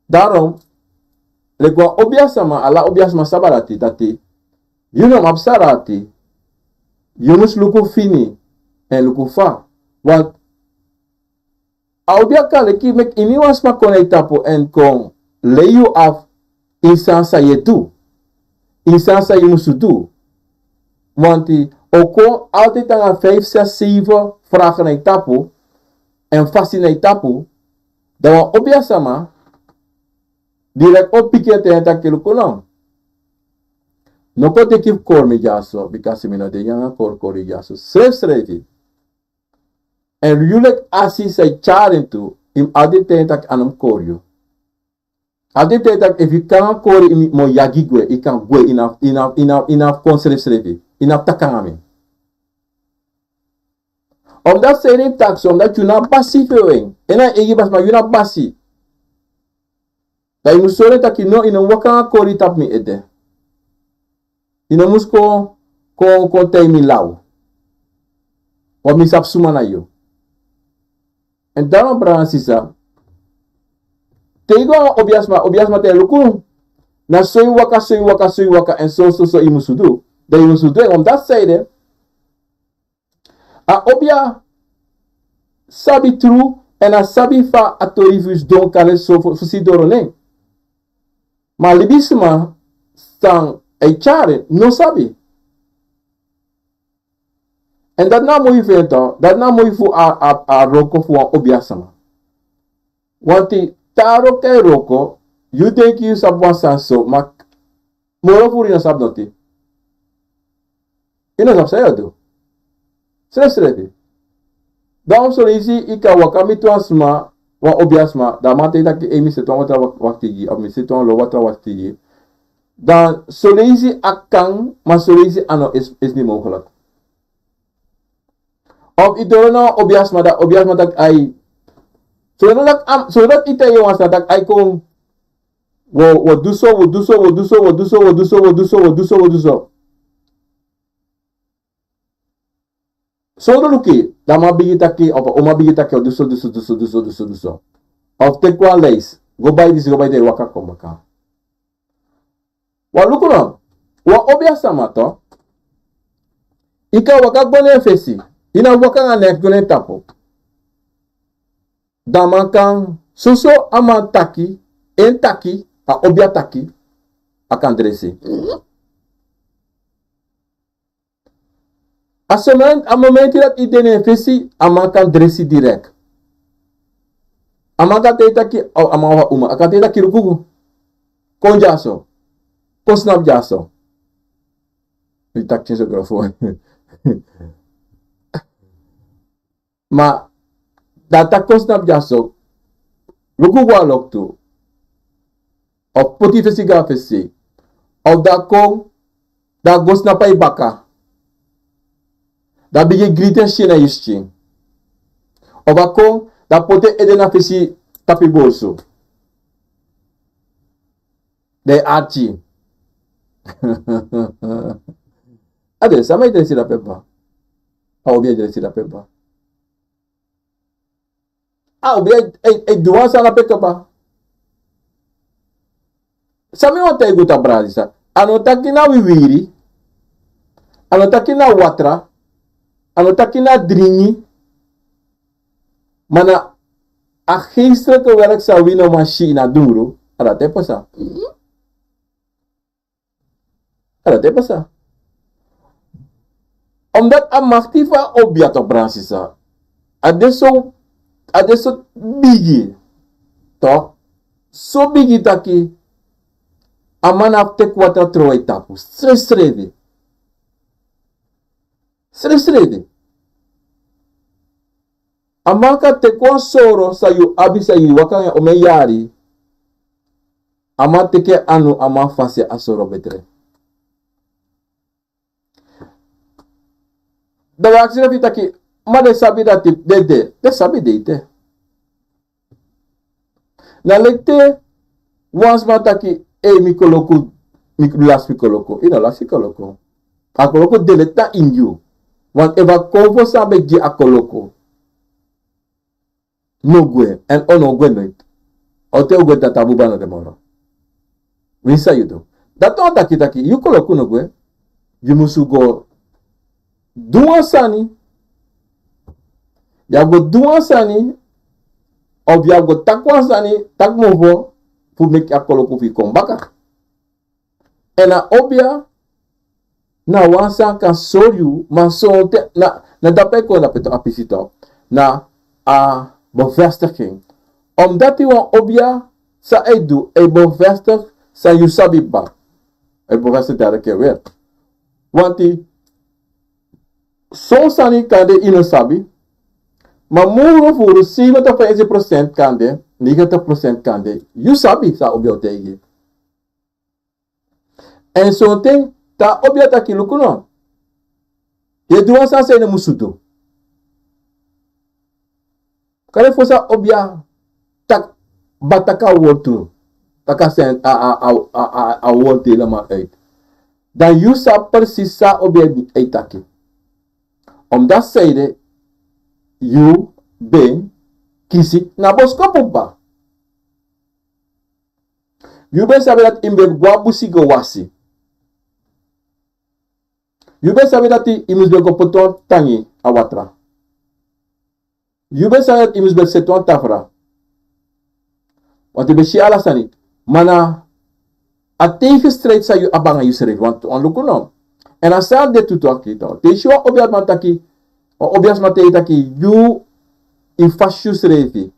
Daarom, leki wan obiasma, ala obiasma sabi dati, dati yu no mu abi sarati, yu mus luku fini, èn luku fa. Want a obia kan leki meki iniwan sma kon na yu tapu èn kon lei yu afu, ini san san yu e du, ini san san yu musu du. Want o kon altijd nanga vijf, zes, zeven vragen na yu tapu, èn fasi na yu tapu, dan wan obiasma direct o piki en ten taki luku no. No kon teki fu kori mi dyaso, bikasi mi no de nanga korikori dyaso. Srefsrefi. En yu leki asi san yu tyari en tu, yu mus abi den ten taki a no mus kori yu. Abi den ten taki efu yu kan kori yu mus yagi gwe, yu kan gwe, yu no abi, yu no abi, yu no abi, yu no abi kon srefsrefi, yu no abi taki nanga mi. Omdat san yu e taki so, omdat yu na basi fu en. En na eigi basi, ma yu na basi. Dan yu mus sori en taki no, yu no mus waka nanga kori tapu mi ede. Yu no mus kon, kon, kon taigi mi law. Want mi sabi suma na yu. En daarom, brada nanga sisa, te yu go nanga obiasma, obiasma taigi luku. Na so yu waka, so yu waka, so yu waka, en so, so, so yu mus du. Dan yu mus du en, omdat san ede, a obia sabi tru, en a sabi fa a tori fu yu sidon kande so fu, fu si doro nen. Ma libisma san e tyari no sabi. En dati na moi fu en to, dati na moi fu a, a, a wroko fu wan obiasma. Want te a wroko e wroko, yu denki yu sabi wan sani so, ma moro furu yu no sabi noti. Yu no sabi san yu o du. Srefsrefi. Dan son leisi yu kan waka miti wan sma, wan obiasma, dan a man taigi taki ei, mi seti wan watra wak-, wakti gi, of mi seti wan lo watra wakti gi. Dan son leisi a kan, ma son leisi a no esi, esi mogelijk. Of yu doro na wan obiasma, dan obiasma taki ai. So dati, am, so dati yu taigi wan sma taki ai kon. Wo, wo du so, wo du so, wo du so, wo du so, wo du so, wo du so, wo du so, wo du so. So du luku, dan a man bigin taki, of a uma bigin taki, wo du so, du so, du so, du so, du so, du so. Of teki wan leisi, go bai disi, go bai dati, waka kon baka. Wan luku no, wan obiasma to, yu kan waka go na en fesi, yu no waka nanga en go na en tapu. Dan a man kan, soso a man taki, en taki, a obia taki, a kan dresi. A somen, a momenti dati yu de na en fesi, a man kan dresi direct. A man kan taigi taki, o, a man of a uma, a kan taigi taki luku. Kon dyaso. Kon snapu dyaso. Mi taki tyenso grofo. Ma, dan a taki kon snapu dyaso. Luku go na loktu. Of poti fesi go na fesi. Of dan a kon, dan a go snapu na yu baka. Dan a bigin griti en skin na yu skin. Of a kon, dan a poti en ede na fesi tapu yu borsu. Dan yu arki. A de, san mi e dresi na pepa. A obia e dresi na pepa. A obia e, e, e du wan sani na pepa. San mi wani taigi yu, brada nanga sisa. A no taki na wiwiri. A no taki na watra. A no taki na dringi. Ma na a geestelijke werk san wi no man si ini a dungru. A dati e pasa. A dati e pasa. Omdat a makti fu a obia, brada nanga sisa, a de so, a de so bigi. Toch? So bigi taki a man abi fu teki watra trowe tapu. Srefsrefi. Srefsrefi. A man kan teki wan soro san yu abi, san yu waka nanga en omeni yari. A man teki en anu, a man fasi a soro betre. Dan wi aksi srefi taki, ma den sabi dati de de, den sabi de ete. Na leki te wan sma taki, ei, mi koloku, mi lasi mi koloku. Yu no lasi koloku. A koloku de leki na ini yu. Want efu a konfo san ben gi a koloku no gwe, èn a no o gwe noiti. A o te o gwe, dati a buba no de moro. Winsi san yu du. Dati wani taki taki yu koloku no gwe. Yu musu go du wan sani. Yu abi go du wan sani. Of yu abi go taki wan sani, taki mofo, fu meki a koloku fu yu kon baka. Èn a obia na wan san kan sori yu, ma sonten na, na dape kon na peto a pisi to, na a bevestiging. Omdat yu wan obia san e du, e bevestig san yu sabi baka. E bevestig dati e werk. Want son sani kande yu no sabi, Ma muru furu zeventig procent kande, negentig procent kande, yu sabi san a obia o taigi. Èn sonten te a obia taki luku no. Yu e du wan sani san yu no musu du. Kande fosi a obia taki, bataka wortu, taki a sani a, a, a, a, a, a wortu helemaal uit. Dan yu sabi precies san a obia e taki. Omdat zij de, yu ben kisi na boskopu kba. Yu ben sabi dati yu mus ben go a busi go wasi. Yu ben sabi dati yu mus ben go poti wan tangi a watra. Yu ben sabi dati yu mus ben seti wan tafra. Want yu ben si ala sani. Ma na a tegenstrijd san yu abi nanga yusrefi. Want wan luku no. Èn a sani de tu taki, te yu si wan obiasma taki, wan obiasma taigi taki, yu, yu fasi yusrefi.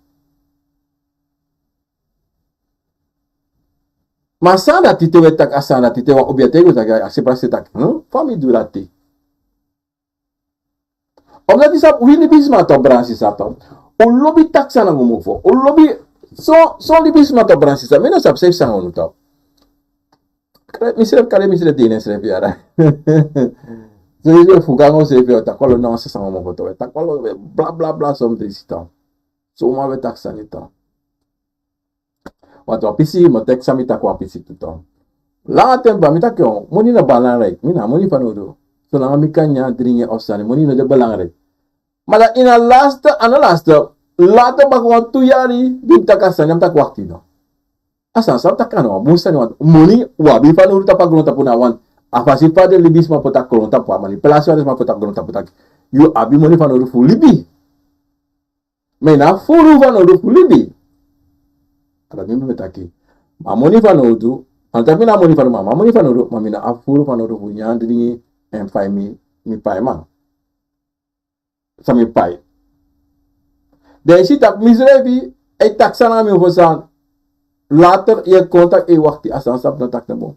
Ma a sani dati te wi e taki, a sani dati te wan obia taigi wi taki, a sipra si taki, hm? Fa mi du dati? Omdat yu sabi, wi libisma tu, brada sisa tu. Un lobi taki sani nanga un mofo. Un lobi, so, so libisma tu, brada sisa. Mi no sabi san yu sani nanga unu tu. Kari, misrefi, kari, misrefi, dini srefi yara. So yu ben fuga nanga srefi, yu taki olo na wan sani nanga un mofo tu. Yu taki olo, bla, bla, bla, something si tu. So, ma wi e taki sani tu. Want wan pisi, mi o taki san mi taki wan pisi tu tu. Langa ten baka mi taki, o, moni no belangrijk, mi no abi moni fanowdu. Solanga mi kan nyan, dringi of sani, moni no de belangrijk. Ma dan ini a laatste, a no laatste, later baka wan tu yari, di mi taki a sani, mi taki wakti no. A sani san mi taki a no wan bun sani, want moni, un abi fanowdu tapu a grontapu na wan. A fasi fa den libisma poti a grontapu, a manipulasi fa den sma poti a grontapu taki. Yu abi moni fanowdu fu libi. Mi no abi furu fanowdu fu libi. A dati mi ben taki. Ma moni fanowdu, a no taki mi no abi moni fanowdu, ma, ma moni fanowdu, ma mi no abi furu fanowdu fu nyan, dringi, èn pai mi, mi paiman. San mi pai. Dan yu si taki misrefi, e taki sani nanga mi fu san. Later, yu e kon taki, e wakti, a sani san mi taki no bun.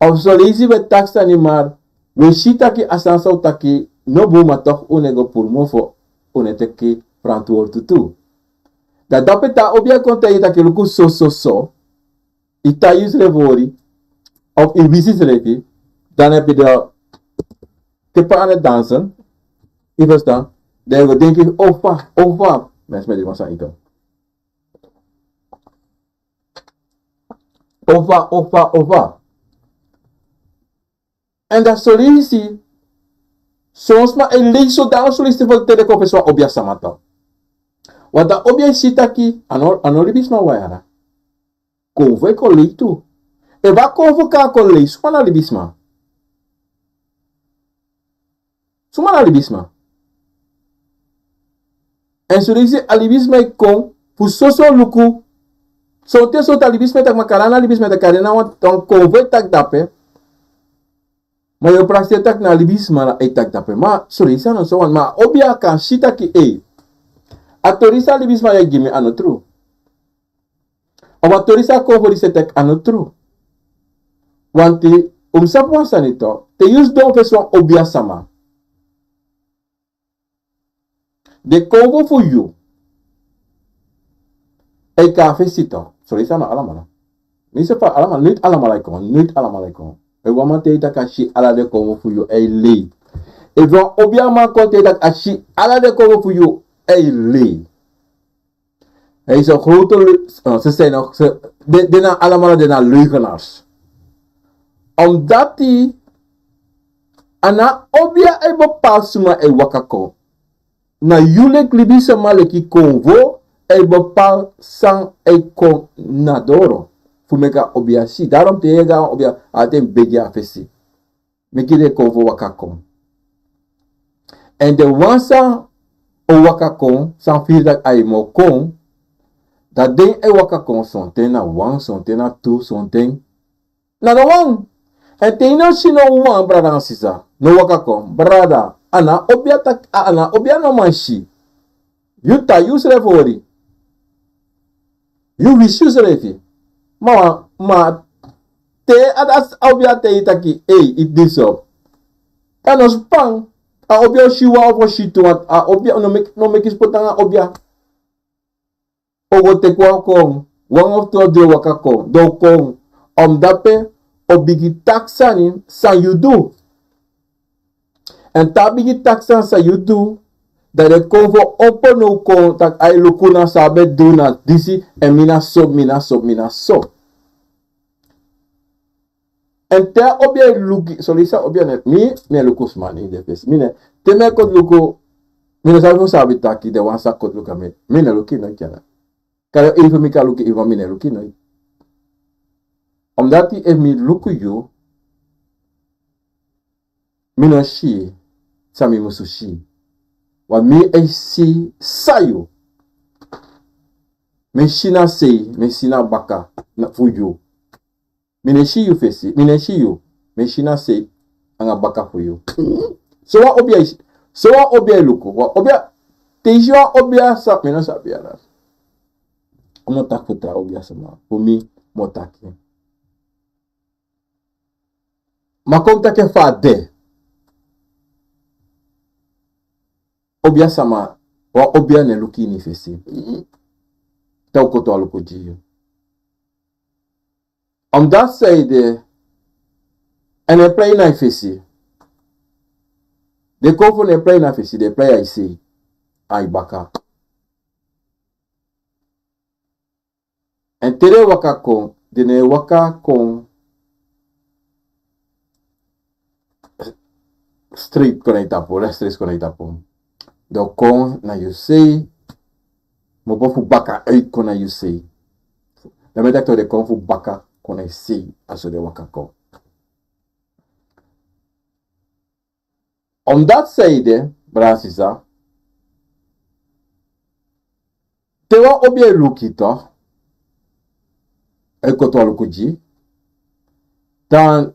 Of son leisi wi e taki sani, ma wi e si taki a sani san un taki no bun, ma toch un no e go puru mofo, un no e teki frantwortu tu. Dan dape te a obia kon taigi yu taki luku so, so, so. Yu tan yusrefi hori, of yu wisi yusrefi, dan e pidi, kepa an e dansen, yu ferstan, dan yu go denki, o fa, o fa, mi e smeki wan sani ete. O fa, o fa, o fa. Èn dan son leisi, son sma e lei so, dan son leisi fu teki kon fesi wan obia sama tu. Want a obia e si taki, a no, a no libisma wan yara. Konfo e kon lei tu. Efu a konfo kan kon lei, suma na libisma? Suma na libisma? Èn son leisi a libisma e kon fu soso luku. Sonten, sonten a libisma e taki, ma kari a no libisma e taki, kari na wan, wan konfo e taki dape. Ma yu o prakseri taki na libisma e taki dape. Ma son leisi a no so wan, ma a obia kan si taki, ei, a tori san libisma e gi mi a no tru. Of a tori san konfo disi e taki a no tru. Want un mus sabi wan sani tu, te yu sidon fesi wan obia sama, den konfo fu yu e kon na fesi tu. Son leisi a no alamala. Mi si fa alamala, noiti alamala e kon, noiti alamala e kon. Efu wan man taigi yu taki a si ala den konfo fu yu, a e lei. Efu wan obiaman kon taigi yu taki a si ala den konfo fu yu, a e lei. Hij is een grote lu-, eh, ze zijn nog, ze, de, de na allemaal de na leugenaars. Omdat die, a no obia e bepaal suma e waka kon. Na yu leki libisma leki konfo e bepaal san e kon na doro. Fu meki a obia si. Daarom te yu e go a obia, a ten begi a fesi. Meki den konfo waka kon. Èn den wan san o waka kon, san firi taki a e mu kon, dan den e waka kon, sonten na wan, sonten na tu, sonten na no wan. Èn te yu no si no wan, brada nanga sisa, no waka kon, brada, a no obia taki, a, a no obia no man si. Yu tan yusrefi hori. Yu wisi yusrefi. Ma, ma te a dati obia taigi yu taki, ei, yu disi so. A no span. A obia o si wan of o si tu, a obia no meki, no meki spotu nanga obia. O go teki wan kon, wan of tu o dri o waka kon, dan o kon. Omdati pe o bigin taki sani san yu du. Èn te a bigin taki sani san yu du, dan den kon fu opo now kon taki ai luku na san a ben du na disi, èn mi na so, mi na so, mi na so. Èn te a obia e luku, so leisi a obia ne, mi, mi e luku sma ini den fesi. Mi ne, te mi e koti luku, mi no sabi fu sabi taki den wan sa koti luku a mi, mi no e luku noiti. Kari efu mi kan luku efu, mi no e luku noiti. Omdati efu mi luku yu, mi no si san mi musu si. Wan mi e si san yu. Mi e si na sei, mi e si na baka, na fu yu. Mi no e si yu fesi, mi no e si yu. Mi e si na sei anga baka fu yu. So wan obia e si, so wan obia e luku, wan obia, te yu si wan obia sa, mi no sabi ala. Kon mi o taki fu tra obia sama, fu mi mi o taki. Ma kon mi taki fa a de. Obia sama, wan obia no e luku ini fesi. Te a koti wan luku gi yu. Omdati san ede, èn e prei na yu fesi. Den kon fu no e prei na yu fesi, den e prei a yu sei, a yu baka. Èn te den e waka kon, den no e waka kon straight kon na yu tapu, rechtstreeks kon na yu tapu. Den o kon na yu sei, ma opo fu baka uit kon na yu sei. Dan mi e taki den kon fu baka kon na yu sei, a so den e waka kon. Omdati san ede, brada sisa, te wan obia e luku yu, e koti wan luku gi yu, dan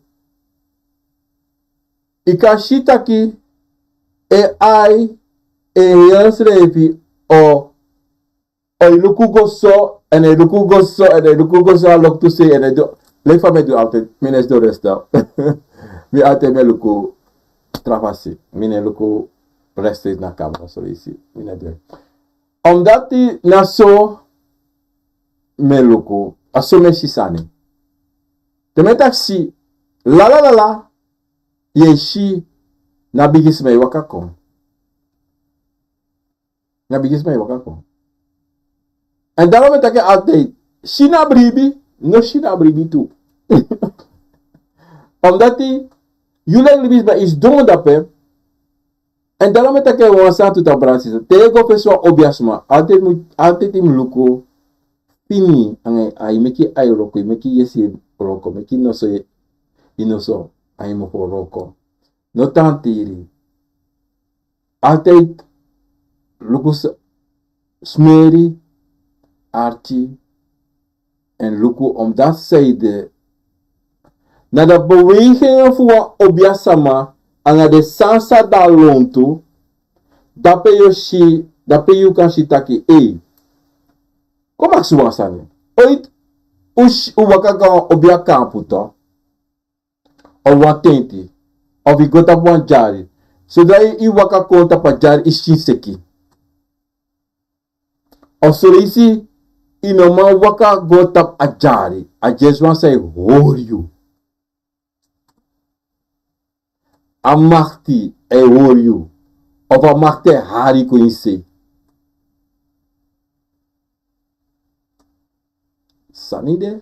yu kan si taki en ai, en heri srefi o o e luku go so, èn e luku go so, èn e luku go so a loktu sei, èn e du, leki fa mi e du altijd, mi no e sidon rechtstreeks. Mi altijd mi e luku tra fasi, mi no e luku rechtstreeks na camera, so yu si, mi no e du. Omdati na so mi e luku, a so mi e si sani. Te mi e taki si, la la la la, yu e si, na bigisma e waka kon. Na bigisma e waka kon. Èn daarom mi e taki altijd, si na bribi, no si na bribi tu. Omdati yu leki libisma e sidon dape. Èn daarom mi e taki wan sani tu, brada sisa. Te yu e go fesi wan obia sma, altijd yu mu, altijd yu mu luku fini anga yu ai, meki yu ai wroko, meki yu yesi wroko, meki yu noso, yu noso, a yu mofo wroko. No tan tiri. Altijd luku s-, smeri arki èn luku, omdati san ede, na den bewegingen fu wan obia sama anga den sani san de na lontu, dape yu o si, dape yu kan si taki, ei, kon mi aksi wan sani. Ooit un si, un waka go na wan obia kampu toch, of wan tenti, of yu go tapu wan dyari. Zodra yu waka kon tapu a dyari, yu si yu seki. Of son leisi yu no man waka go tapu a dyari, a dyeswan sa e hori yu. A makti e hori yu, of a makti e hari kon ini se. Sani de,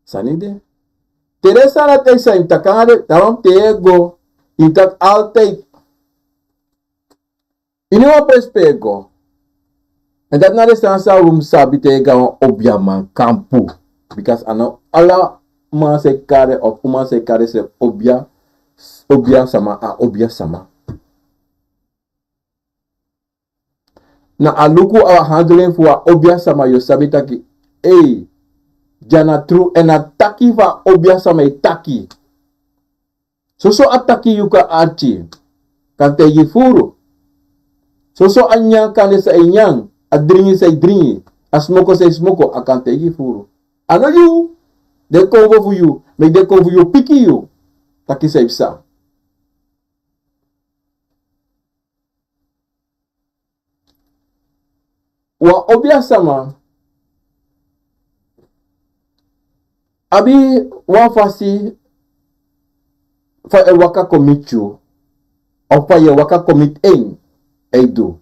sani de. Te den sani dati e san yu taki anga den, daarom te yu e go, yu taki altijd. Ini wan presi pe yu e go. Èn dati na den sani san un mus sabi te yu e go na wan obiaman kampu. Bika a no ala man san e kari, of uman san e kari srefi obia, obia sama, a obia sama. Na a luku, a handel fu a obia sama yu o sabi taki, ei, dya na tru, èn a taki fu a obia sama e taki. Soso a taki yu kan arki, kan taigi furu. Soso a nyan kande san e nyan, a dringi san e dringi, a smoko san e smoko, a kan taigi furu. A no yu, den konfo fu yu, meki den konfo fu yu piki yu, taki san e psa. Wan obiasama abi wan fasi fa e waka kon miti yu, of fa yu e waka kon miti en, e du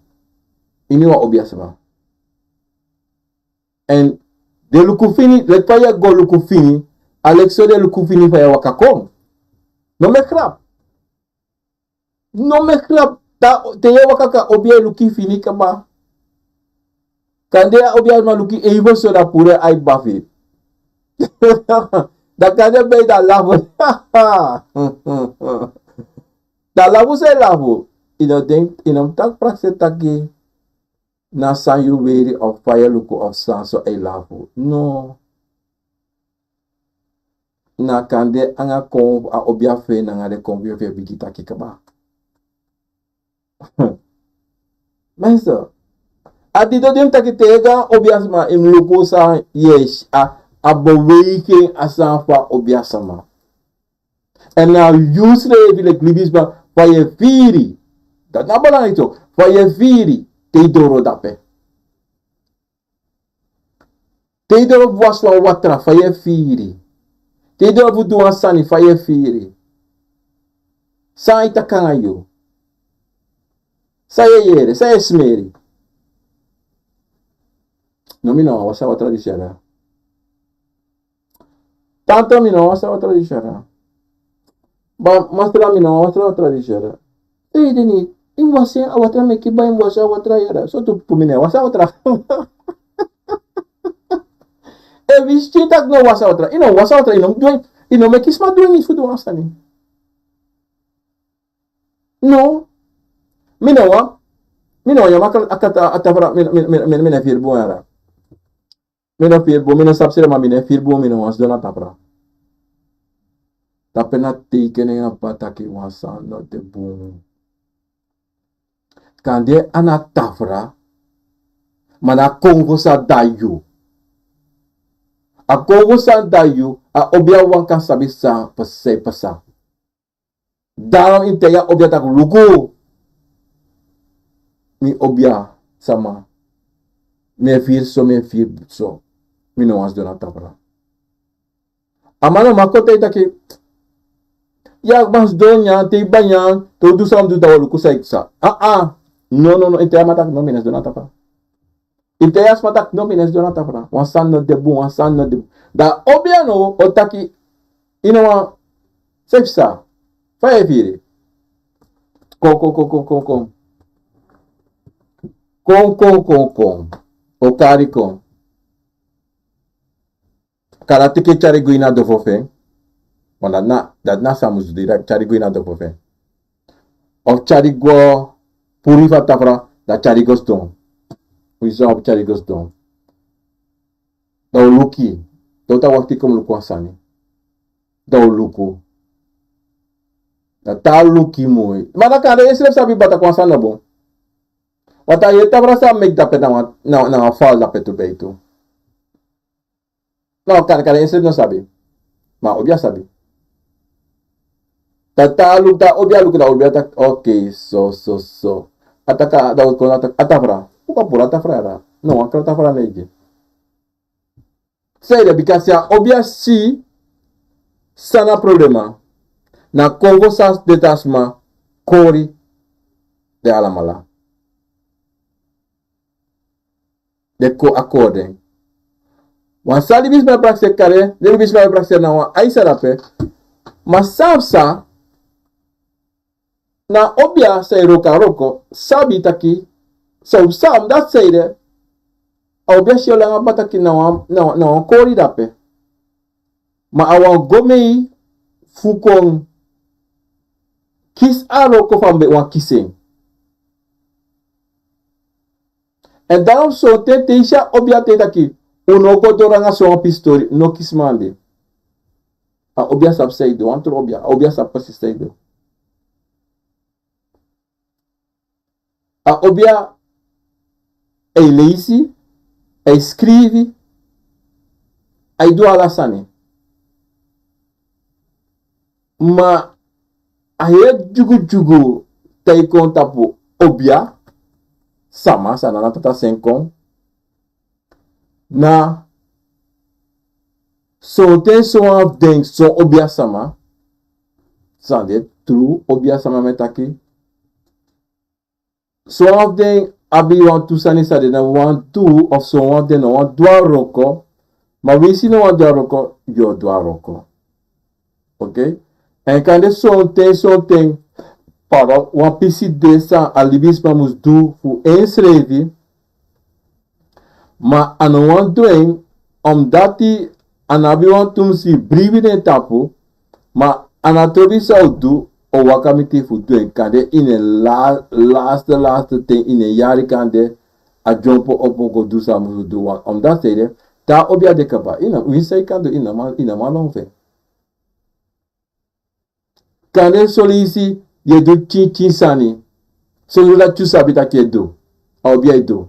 ini wan obiasama. Èn den luku fini, leki fa yu e go luku fini, a leki so den luku fini fa yu e waka kon. No meki grap. No meki grap. Te yu e waka kon, a obia e luku yu fini kaba. Kande a obiasma luku yu even so, dan puru en ai bafi. Dan kande ben de a lafu. Dan a lafu san e lafu. Yu no denki, yu no mu taki prakseri taki na san yu weri of fa yu e luku of san so e lafu. No. Na kande anga kon a obia fu en, nanga den kon fu yu fu yu e bigin taki kaba. Mensen, a didon di mi taki te yu e go a obiasma, yu mu luku san yu e si, a, a beweging, a sani fu a obiasma. Èn na yu srefi leki libisma fa yu e firi. Dati na belangrijk toch, fa yu e firi te yu doro dape. Te yu doro fu wasi wan watra, fa yu e firi. Te yu doro fu du wan sani, fa yu e firi. San e taki nanga yu. San yu e yere, san yu e smeri. No, mi no wani wasi a watra disi yara. Tanta, mi no wani wasi a watra disi yara. Ba, masra, mi no wani wasi a watra disi yara. Ei, deni, yu mu wasi a watra, meki ba yu mu wasi a watra yara. So tu pu mi no wasi a watra. Efu yu si taki no wasi a watra, yu no wasi a watra, yu no du en, yu no meki sma du en fu du wan sani. No. Mi no wani, mi no wani nyan a kata, a tafra, mi, mi, mi, mi, mi no e firi bun yara. Mi no firi bun, mi no sabi srefi, ma mi no e firi bun, mi no wani sidon na tafra. Dape na tekening na pa taki wan sani no de bun. Kande a na tafra, ma na a konfo san de na yu. A konfo san de na yu, a obia wan kan sabi san pasa, san pasa. Daarom yu mu taigi a obia taki luku. Mi obiasma. Mi e firi so, mi e firi so. Mi no wani sidon na tafra. A man no man kon taigi taki, yu man sidon nyan, te yu bai nyan, te un du san un mus du, dan un o luku san e pasa. Ah, ah. No, no, no, yu mu taigi a man taki no, mi no e sidon na tafra. Yu mu taigi a sma taki no, mi no e sidon na tafra. Wan sani no de bun, wan sani no de bun. Dan a obia no o taki, yu no wani, san e pasa. Fa yu e firi. Kon, kon, kon, kon, kon, kon. Kon, kon, kon, kon. O kari kon. Kande a teki tyari go ini a dofo fu en. Want dati na, dati na san a mus du, tyari go ini a dofo fu en. Of tyari go puru fu a tafra, dan tyari go sidon. Fu yu san a mus tyari go sidon. Dan un luku. Dan un tan wakti kon luku wan sani. Dan un luku. Dan te a luku moi. Ma dan kande yu srefi sabi baka taki wan sani no bun. Want a yere tafra san a meki dape na wan, na, na wan fal dape tu, beitu. No, kande, kande yu srefi no sabi. Ma obia sabi. Dan te a luku, dan obia luku, dan obia taki, okay, so, so, so. A taki, dan un kon a taki, a tafra. Un kan puru a tafra yara. No, wan kra tafra no e gi. San ede, bika a obia si san na problema. Na konfo san de, te a sma kori den alamala. Den kon a kori den. Wan sani libisma e prakseri kande, den libisma e prakseri na wan ai san dape. Ma san pasa, na obia san e wroko a wroko, sabi taki, so san dati san ede, a obia si en langa baka taki na wan, na, na wan kori dape. Ma a wani go mei fu kon kisi a wroko fa mi be wani kisi en. Èn daarom sonten te yu si a obia taigi taki, un no go doro nanga so wan pisi tori, no kisi man de. A obia sabi san yu du, wan tru obia, a obia sabi precies san yu du. A obia e leisi, e skrifi, a e du ala sani. Ma a heri dyugudyugu te yu kon tapu obia sama, san na tata sen kon. Na sonten son wan fu den son obiasama, san de tru obiasama mi e taki, son wan fu den abi wantu sani san den no wani du, of son wan fu den no wani du a wroko. Ma winsi no wani du a wroko, yu o du a wroko. Oké? Èn kande sonten sonten, pardon, wan pisi de san a libisma mus du fu ensrefi, ma a no wani du en, omdati a no abi wan tumsi bribi na en tapu, ma a no trobi san o du, o waka miti fu du en, kande ini en la-, laste, laste ten, ini en yari kande, a dyompo opo go du san a mus du wan. Omdati san ede, te a obia de kaba, yu no, winsi san yu kan du, yu no man, yu no man lon fu en. Kande son leisi yu e du pikinpikin sani. Sondro dati yu sabi taki yu e du. A obia e du.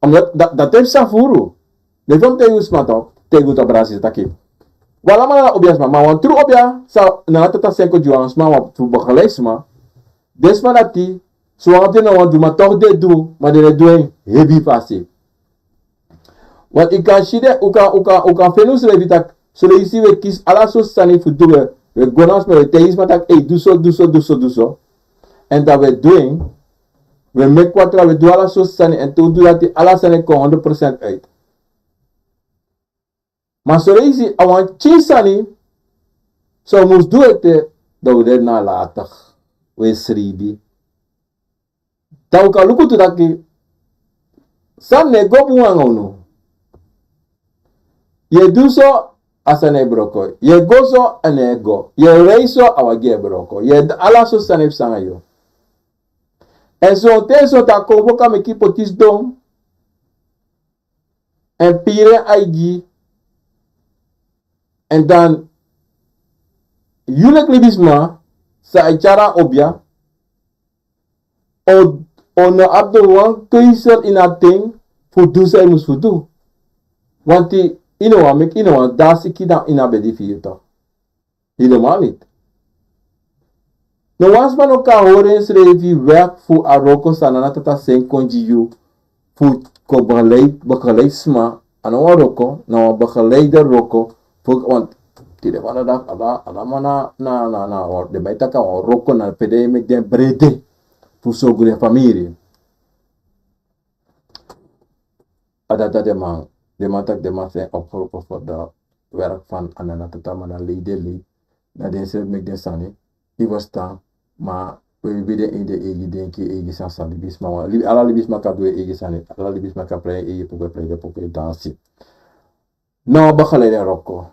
Omdat da-, dati e psa furu. Leki fa mi taigi un sma tok, taigi un tok brasi taki. Wan alamala na obiasma, ma wan tru obia san Nana Tata Sen kon gi wan sma, wan tru begeleid sma. Den sma dati, son wan fu den no wani du, ma toch den e du, ma den no e du en hebi fasi. Want yu kan si den, un kan, un kan, un kan feni unsrefi taki, son leisi wi e kisi ala sortu sani fu du, wi e, wi e go na sma, wi e taigi sma taki, ei, du so, du so, du so, du so. Èn dan wi e du en, wi e meki kwatra, wi e du ala sortu sani, èn te un du dati, ala sani e kon honderd procent uit. Ma son leisi a wan pikin sani, san un mus du ete, dan un de nalatig, un e sribi. Dan un kan luku tu taki, san no e go bun nanga unu. Yu e du so, a sani e broko. Yu e go so, a no e go. Yu e rei so, a wagi e broko. Yu e du ala sortu sani e psa nanga yu. Èn sonten sonten a konfo kan meki yu poti sidon, èn piri en aigi. Èn dan yu leki libisma san e tyari a obia, o, o no abi wan keuze ini a ten fu du san yu mus fu du. Want yu no wani meki, yu no wani dasi kina ini a bedi fu yu toch. Helemaal niet. No wan sma no kan hori ensrefi weg fu a wroko san Nana Tata Sen kon gi yu fu kon begeleid, begeleid sma. A no wan wroko, na wan begeleider wroko. Fu, want tide wan dati ala, ala man na, na, na, na, den man e taki a wan wroko na pe den e meki den brede fu sorgu den famiri. A dati den man, den man taki den man zijn opgeroepen voor de werk van a Nana Tata, ma na lei den lei. Na densrefi meki den sani, yu ferstan, ma wi, wi de ini den eigi denki, eigi sani san libisma wani. Libi-, ala libisma kan du en eigi sani, ala libisma kan prei en eigi poku, e prei den poku, e dansi. Na wan begeleide wroko.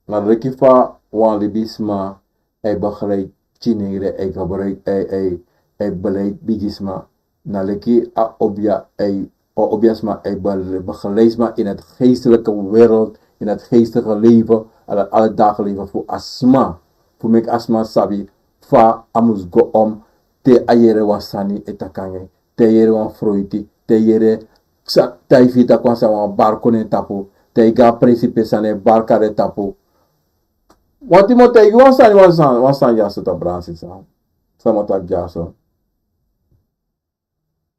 Na leki fa wan libisma e begeleid pikinengre, e gebruik, e, e, e beleid bigisma. Na leki a obia, e, a obiasma e be-, begeleid sma in het geestelijke wereld, in het geestelijke leven, alle, alle dagen leven fu a sma. Fu meki a sma sabi fa a mus go om, te a yere wan sani e taki nanga en, te a yere wan froiti, te a yere sa-, te a e firi taki wan sani, wan bari kon na en tapu, te a e go a presi pe sani e bari kari en tapu. Wanti mi o taigi wan sani, wan sani, wan sani dyaso, toch, Bransi san. San mi o taki dyaso.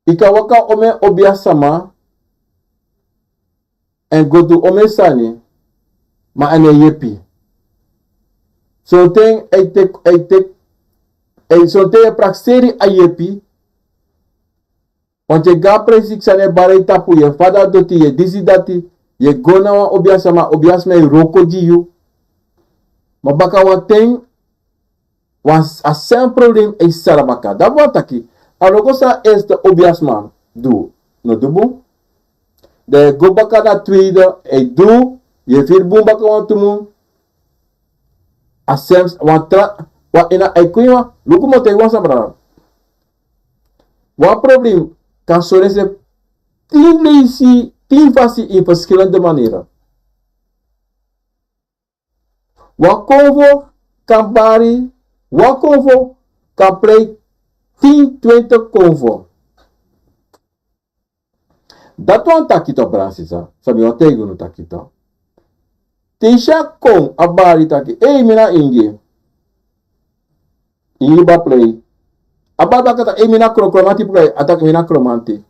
Yu kan waka omeni obia sama, èn go du omeni sani, ma a no e yepi. Sonten a e teki, a e teki, a e, sonten yu e prakseri a yepi. Want yu e go a presi, sani e bari yu tapu, yu e fadon a doti, yu e disi dati, yu e go na wan obia sama, obia sama e wroko gi yu. Ma baka wan ten, wan s-, a sem problem e sari baka. Dati wani taki, a wroko san eerste obia sama du, no du bun. Dan yu e go baka na tweede, a e du, yu e firi bun baka wantu mun. A sem, wan tra, wan ini a e kon ini wan, luku mi o taigi wan sani, brada. Wan problem kan sori ensrefi tin leisi, tin fasi, in verschillende manieren. Wan konfo kan bari, wan konfo kan prei tin, twintig konfo. Dati wani taki, toch, Bransi san, san mi wani taigi unu taki, toch. Te yu si a kon, a bari taki, ei, mi na Ingi. Ingi ba prei. A bari baka taki, ei, mi na Kro-, Kromanti prei. A taki, mi na Kromanti.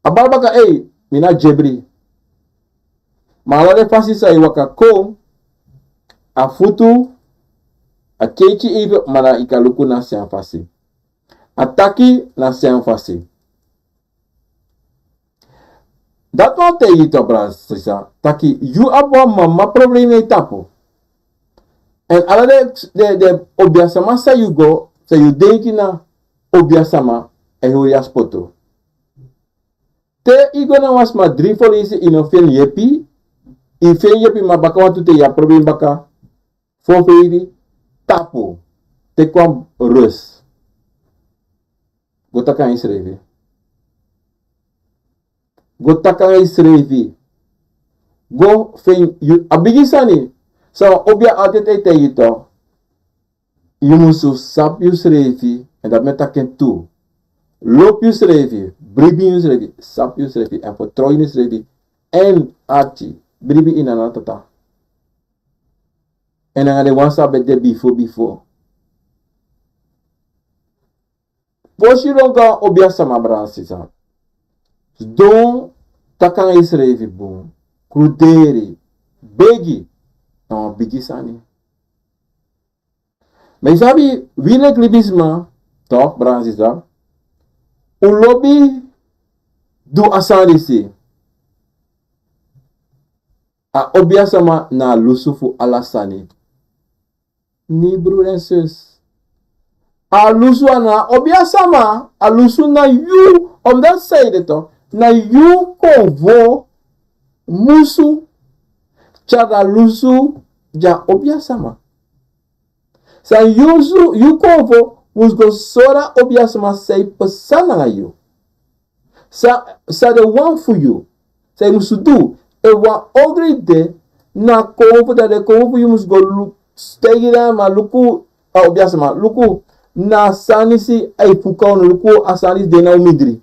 A bari baka, ei, mi na Jebri. Ma ala den fasi san yu waka kon, a futu, a keiti even, ma na yu kan luku na san fasi. A taki na san fasi. Dati wani taigi yu tu, brada, sisa, taki yu abi wan mama problem na yu tapu. Èn ala den, den, den obiasama san yu go, san yu denki na obiasama, e hori a spotu. Te yu go na wan sma dri fo leisi, yu no feni yepi, yu feni yepi, ma baka wantu te yu abi problem baka, fo feifi, tapu, teki wan rus. Go taki nanga yusrefi. Go taki nanga yusrefi. Go feni yu, a bigi sani. San wan obia altèit e taigi yu tu. Yu musu sabi yusrefi, èn dati mi e taki en tu. Lobi yusrefi, bribi yusrefi, sabi yusrefi, èn fertrow ini yusrefi, èn arki, bribi ini a Tata. Èn nanga den wan san ben de bifo bifo. Fosi yu don go na wan obiasama, brada, sisa, sidon, taki nanga yusrefi bun, kruderi, begi, na wan bigi sani. Ma yu sabi, wi leki libisma, toch, brada, sisa, un lobi du a sani disi. A obiasama na a lusu fu ala sani. Nee, broeder en zus. A lusu a na obiasama, a lusu na yu, omdat zij de toch, na yu konfo musu tyari a lusu di a obiasama. San yu su, yu konfo musu go sori a obiasama san e pasa nanga yu. San, san den wani fu yu. San yu musu du. Efu wan ogri de, na konfo, dan den konfo fu yu musu go lu-, taigi den, ma luku, a obiasama, luku, na a sani disi e fuka unu, luku, a sani disi de na un mindri.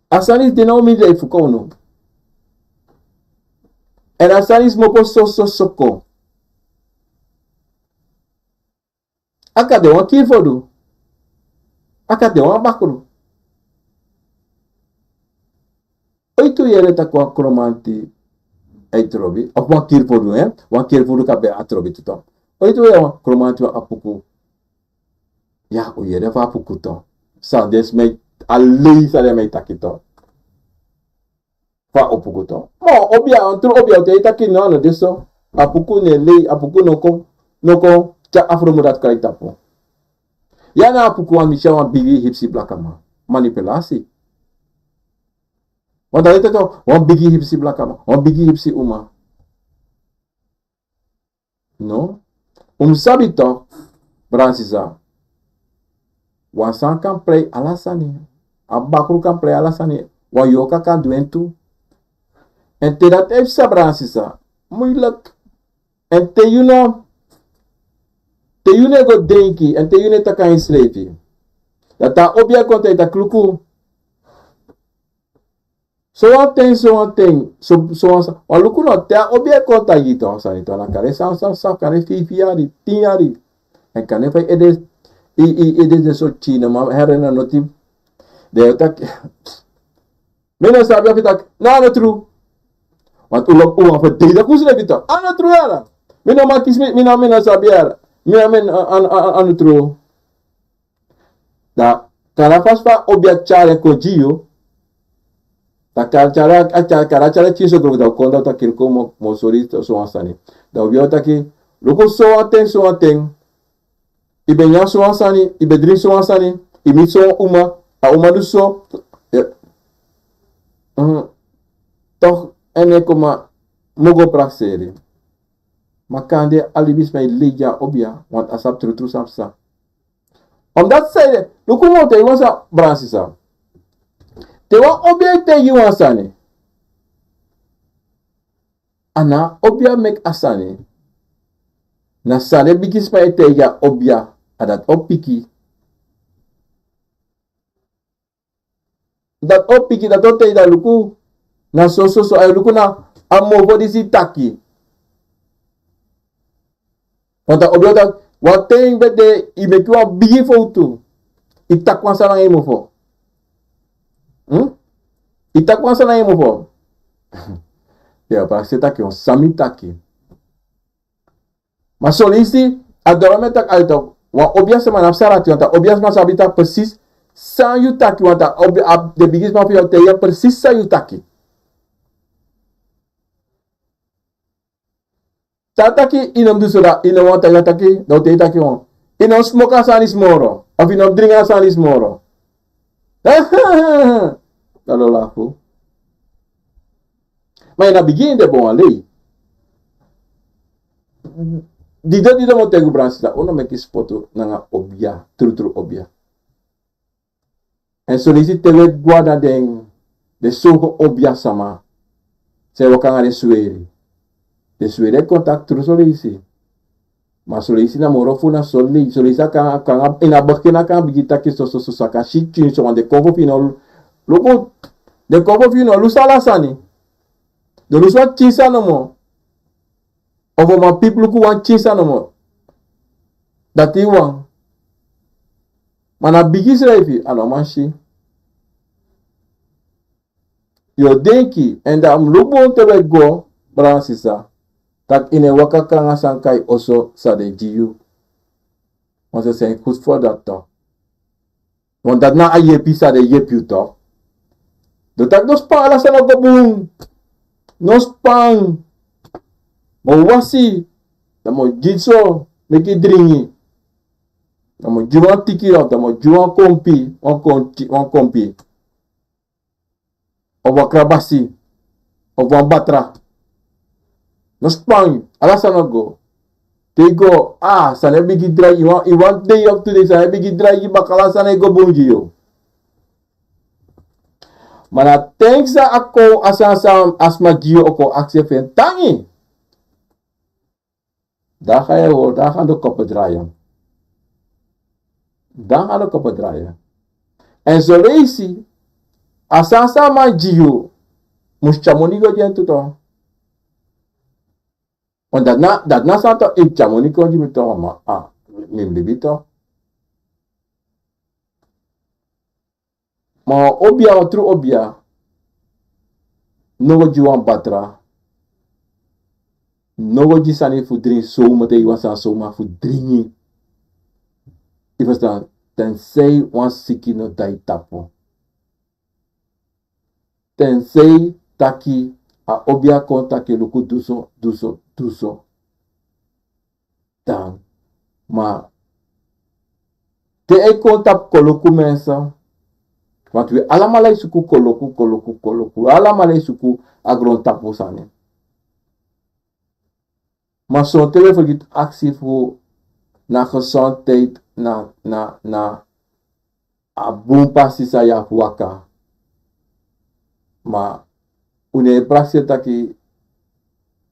A sani disi de na un mindri e fuka unu. Èn a sani disi kmopo so, so, so kon. A kan de wan kiri fu du. A kan de wan bakru. Oiti un yere taki wan kromanti e trobi, of wan kiri fu du, hè? Wan kiri fu du kan ben a trobi tu. Oiti un yere wan kromanti wan apuku. Ya, un yere fu apuku tu. San den sma e, a lei san den sma e taki tu. Fa opuku tu. Ma obia, un tru obia, te yu taki no, a no de so. Apuku no e lei, apuku no kon, no kon tyari a fromu dati kari tapu. Ya na apuku wan, mi si wan bigi hipsi blakaman. Manipulasi. Want dan yu taki wan bigi hipsi blakaman, wan bigi hipsi uma. No. Un mus sabi toch, brada, sisa. Wan sani kan prei ala sani. A bakru kan prei ala sani. Wan yorka kan du en tu. Èn te dati e psa, brada, sisa, moeilijk. Èn te yu no, te yu no e go denki, èn te yu no e taki nanga yusrefi. Dati a obia e kon taigi yu taki luku. Sowan ten, sowan ten, so, sowan sa-, wan luku no, te a obia e kon taigi yu tu wan sani tu, a no kan de san, san, san, kan de feifi yari, tin yari. Èn kan de fa yu ede, i, i, ede de so tyari, ma heri na noti. Den o taki, mi no sabi, a fu taki, na a no tru. Want un lobi un wan fu dei dati un srefi tu. A no tru yara. Mi no man kisi mi, mi no, mi no sabi yara. Mi no, mi no, a, a, a, a no tru. Dan, kande a fasi fa a obia tyari en kon gi yu. Dan kande a tyari, a tyari, kande a tyari en tyin so gron, dan un kon, dan un taki luku, mi o, mi o sori yu sowan sani. Dan obia o taki, luku, sowan ten, sowan ten. Yu ben nyan sowan sani, yu ben dringi sowan sani, yu miti sowan uma, a uma du so. Ya. Mhm. Toch, èn yu e kon, mi o go prakseri. Ma kande a libisma e lei gi a obia, want a sabi trutru san psa. Omdat zij de, luku, mi o taigi wan sani, brada, sisa. Te wan obia e taigi yu wan sani, a no obia meki a sani. Na san den bigisma e taigi a obia, a dati o piki. Dati o piki, dati o taigi, dan luku. Na so, so, so, a e luku na a mofo disi taki. Want a obia o taki, wan ten ben de, yu meki wan bigi fowtu. Yu taki wan sani nanga yu mofo. I taki wan sani na yu mofo. Ya, prakseri taki wan sani mi taki. Ma son leisi, a doro mi e taki alto, wan obia sama na psa dati, wanta obia sama sabi taki presis san yu taki, wanta obia, a, den bigisma fu yu o taigi yu presis san yu taki. San a taki, i no mus du so, da i no wani taki, da a o taigi taki wan. I no mus smoke a sani disi moro, of i no mus dringi a sani disi moro. Da lo lafu. Ma ini a bigin den bo wan lei. Dede, dede mi o taigi un, brada sisa, un no meki spotu nanga obia, trutru obia. Èn son leisi te wi e go na den, den sortu obia sama san e waka nanga den sweri. Den sweri e kon taki tru son leisi. Ma son leisi na moro fu na son leisi, son leisi a kan, a kan, ini a bigin a kan bigin taki soso, soso, a kan si tyin so, wan den konfo fu yu no luku, den konfo fu yu no lusu ala sani. Den lusu wan tyin sani nomo. Of a man pikin luku wan tyin sani nomo. Dati wan. Ma na bigi srefi, a no man si. Yu o denki, èn dan a mus luku bun te wi e go, brada sisa, taki yu no e waka kon nanga san kai oso san den gi yu. Want ze zijn goed voor dat toch. Want dati na a yepi san den yepi yu toch. Dan taki no span, ala sani o go bun. No span. Ma wasi, dan mi o gi so, meki dringi. Dan mi o gi wan tiki, dan mi o gi wan kompi, wan konti, wan kompi. Of wan krabasi, of wan batra. No span, ala sani o go. Te yu go, ah, sani e bigin drai, yu wan, yu wan dei of tu dei, sani e bigin drai, yu baka ala sani e go bun gi yu. Ma na thanks a kon, a sani san a sma gi yu o kon aksi fu en tangi. Dan ga yu hori, dan gaan de koppen draaien. Dan gaan de koppen draaien. Èn son leisi, a sani san a man gi yu, mus tyari moni go gi en tu toch. Want dati na, dati na sani toch, yu tyari moni kon gi mi toch, ma, ah, mi mus libi toch. Ma wan obia, wan tru obia, no go gi wan batra, no go gi sani fu dringi, sowma te yu wani sani sowma fu dringi. Yu ferstan, tensei wan siki no de na yu tapu. Tensei taki a obia kon taki luku du so, du so, du so. Dan, ma te a e kon tapu koloku mensen, want wi alamala e suku koloku, koloku, koloku, wi alamala e suku a grontapu sani. Ma sonten wi e fergiti aksi fu na gezondheid, na, na, na a bun pasi san yu abi fu waka. Ma un no e prakseri taki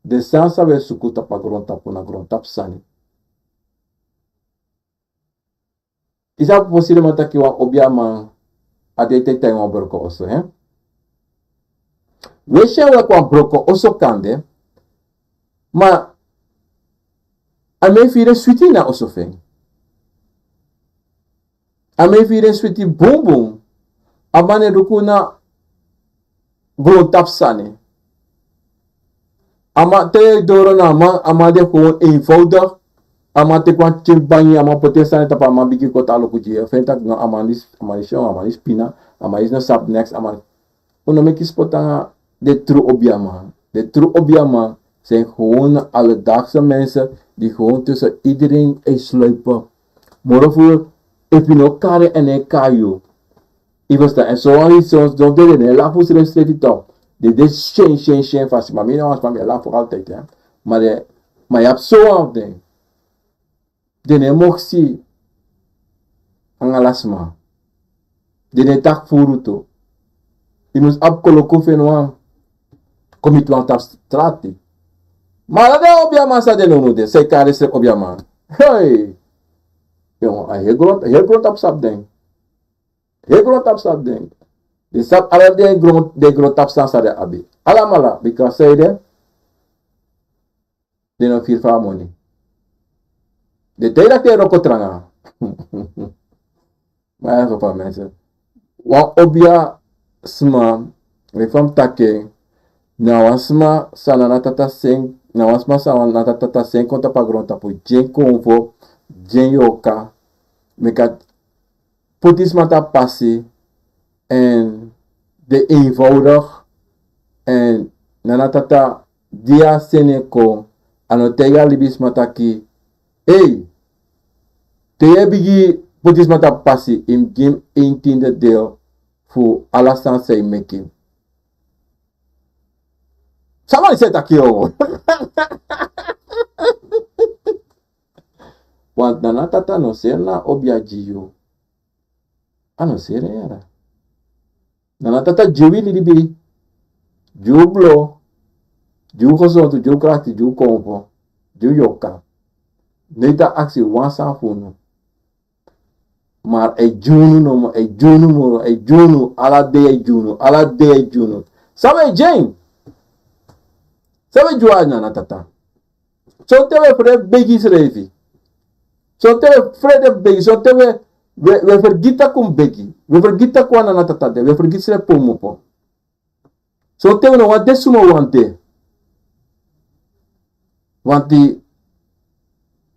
den sani san wi e suku tapu a grontapu na grontapu sani. Yu sabi fosi den man taki wan obiaman a de e taigi wan broko oso, hè? Wi e si en weki wan broko oso kande, ma a man e firi switi na oso fu en. A man e firi switi bunbun. A man no e luku na grontapu sani. A man, te yu e doro na a man, a man de gewoon eenvoudig. A man teki wan pikin bangi, a man poti en sani tapu, a man bigin koti a luku gi yu. Yu e feni taki no, a man disi, a man disi, a man disi pina, a man disi no sabi neks, a man. Un no meki spotu nanga den tru obiaman. Den tru obiaman zijn gewoon alledaagse mensen die gewoon tussen iedereen e sluipen. Moro fu efu yu no kari en, en kari yu. Yu ferstan, èn so wan yu son, son den no e lafu srefsrefi toch. Den de syen, syen, syen fasi. Ma mi na wan sma, mi e lafu altijd, hè. Ma den, ma yu abi so wan fu den. Den no e moksi nanga ala sma. Den no e taki furu tu. Yu mus abi koloku fu en wan. Kon miti wan tapu strati. Ma ala den obiaman san den no unu de, san yu kari srefi obiaman. Hey! Yo, a heri gron, heri grontapu sabi den. Heri grontapu sabi den. Den sabi ala den gron, den grontapu sani san den abi. Alamala, bika san ede, den no firi famoni. Den taigi dati e wroko tranga. Ma ya so fa mensen. Wan obia sma, Leki fa mi taki en, na wan sma san Nana Tata sen, na wan sma san Nana Tata sen kon tapu a grontapu, gi en konfo, gi en yorka, meki a poti sma tapu pasi, èn de eenvoudig, èn Nana Tata di a seni en kon, a no taigi a libisma taki, ei, te yu e bigin poti sma tapu pasi, yu mus gi mi een tiende deel fu ala sani san yu meki. San man e taki, o. Want Nana Tata no seri na obia gi yu. A no seri en yara. Nana Tata gi wi libi, gi wi blo, gi wi gesontu, gi wi krakti, gi wi konfo, gi wi yorka. Noiti a aksi wan sani fu unu. Maar a e gi unu nomo, a e gi unu moro, a e gi unu, ala dei a e gi unu, ala dei a e gi unu. San wi e gi en? San wi e gi wan Nana Tata? Sonten wi e frede begi srefi. Sonten wi e frede begi, sonten wi e, wi e, wi e fergiti kon begi. Wi e fergiti kon Nana Tata de, wi e fergiti srefi komopo. Sonten wi no wani de suma wi wani de. Want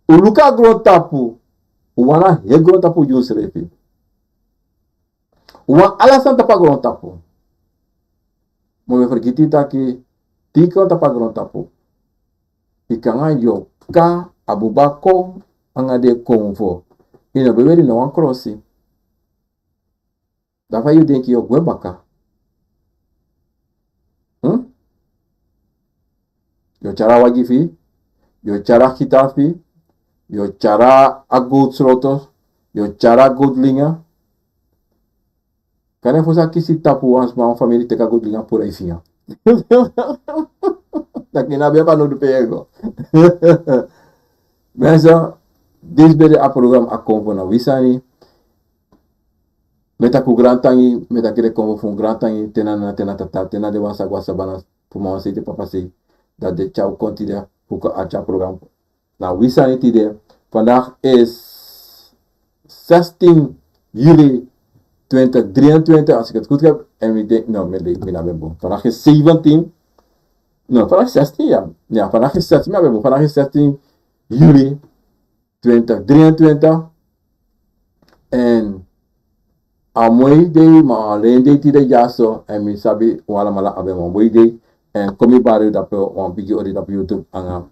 un luku a grontapu, un wani a heri grontapu gi unsrefi. Un wani ala sani tapu a grontapu. Ma wi e fergiti taki, te yu kon tapu a grontapu, yu kon nanga yorka, a buba kon, nanga den konfo. Yu no ben weri no wan krosi. Dan fa yu denki yu o gwe baka? Hm? Yu o tyari a wagi fu yu, yu o tyari a gitaar fu yu, yu o tyari a goldsloto, yu o tyari a goldlinga. Kan den fosi a kisi tapu wan sma, wan famiri teki a goldlinga puru a yu finga. Taki na ben fanowdu pe yu e go. Mensen, disi ben de a program A Konfo Na Wi Sani. Mi e taki un grantangi, mi e taki den konfo fu un grantangi, te na Nana, te na Tata, te na den wan sa go a sabana, fu mama sei te papa sei, dati den tyari un kon tide, fu kon arki a program Na Wi Sani tide. Vandaag is zestien juli twintig drieëntwintig, als ik het goed heb. En mi denk, no, mi denk, mi na ben bun. Vandaag is zeventien. No, vandaag is zestien, ja. Ja, vandaag is zestien, mi na ben bun. Vandaag is zestien juli twintig drieëntwintig. En a moi dei, ma a len dei tide dyaso. En mi sabi un alamala abi wan moi dei. En kon mi bari un tapu wan bigi odi tapu YouTube nanga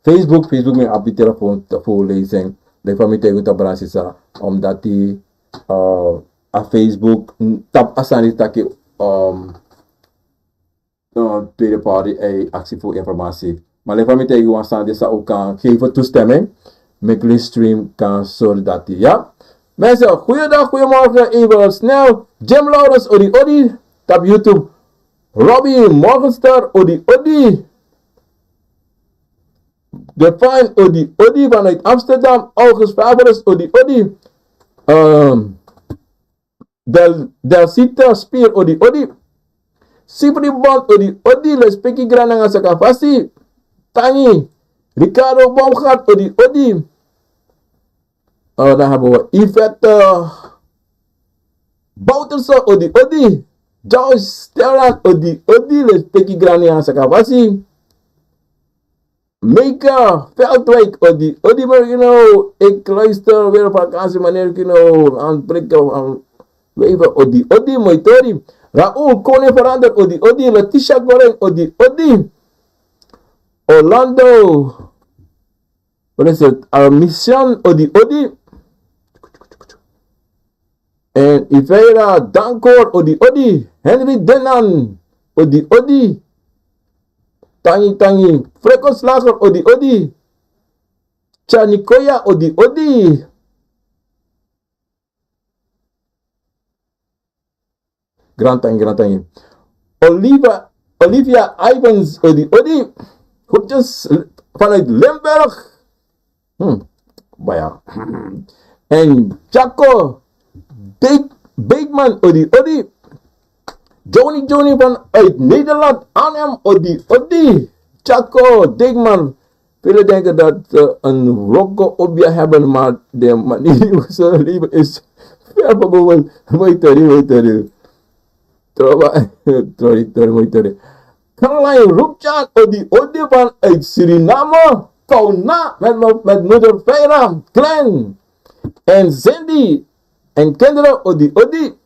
Facebook. Facebook mi abi telefon fu lezen. Leki fa mi taigi un, tapu Bransisa. Omdati, eh, a Facebook, mm, tapu a sani taki, um, eh, tweede party e aksi fu informasi. Ma leki fa mi taigi un, wan sani san un kan geven toestemming, meki livestream kan sori dati, ya. Mensen, goeiedag, goedemorgen, even snel. Jim Laurens, odi odi, tapu YouTube. Robbie Morgenster, odi odi. Define, odi odi, vanuit Amsterdam. August Favorus, odi odi. Ehm, Del, Del Cita Spear, odi odi. Sifri Bond, odi odi, lespeki grani nanga sakafasi. Tangi. Ricardo Baumgart, odi odi. Eh, dan hebben we Yvette, eh, Bouterse, odi odi. Joyce Sterren, odi odi, lespeki grani nanga sakafasi. Mika Veldwijk, odi odi, Markino. Ik luister weer vakantie, meneer Kino. Aanspreken van Wever, odi odi, moi tori. Raoul Koning Verander, odi odi. Letitia Goreng, odi odi. Orlando, wat is het? Armisian, odi odi. En Ivera Dankor, odi odi. Henry Denan, odi odi. Tangi tangi. Freko Slager, odi odi. Chanikoya, odi odi. Grantangi, grantangi. Oliva, Olivia Ivans, odi odi. Groetjes vanuit Limburg. Hmm. Baya. En Jaco Beek-, Beekman, odi odi. Johnny Johnny vanuit Nederland, Arnhem, odi odi. Jaco Beekman, velen denken dat ze een rokko obia hebben, maar de manier hoe ze leven is ver van bewijs. Moi tori, moi tori. Trova, tori, tori, moi tori. Caroline Rupchan, odi, odi vanuit Suriname. Kauna, met, met, met moeder Vera, Glenn. En Cindy. En kinderen, odi, odi.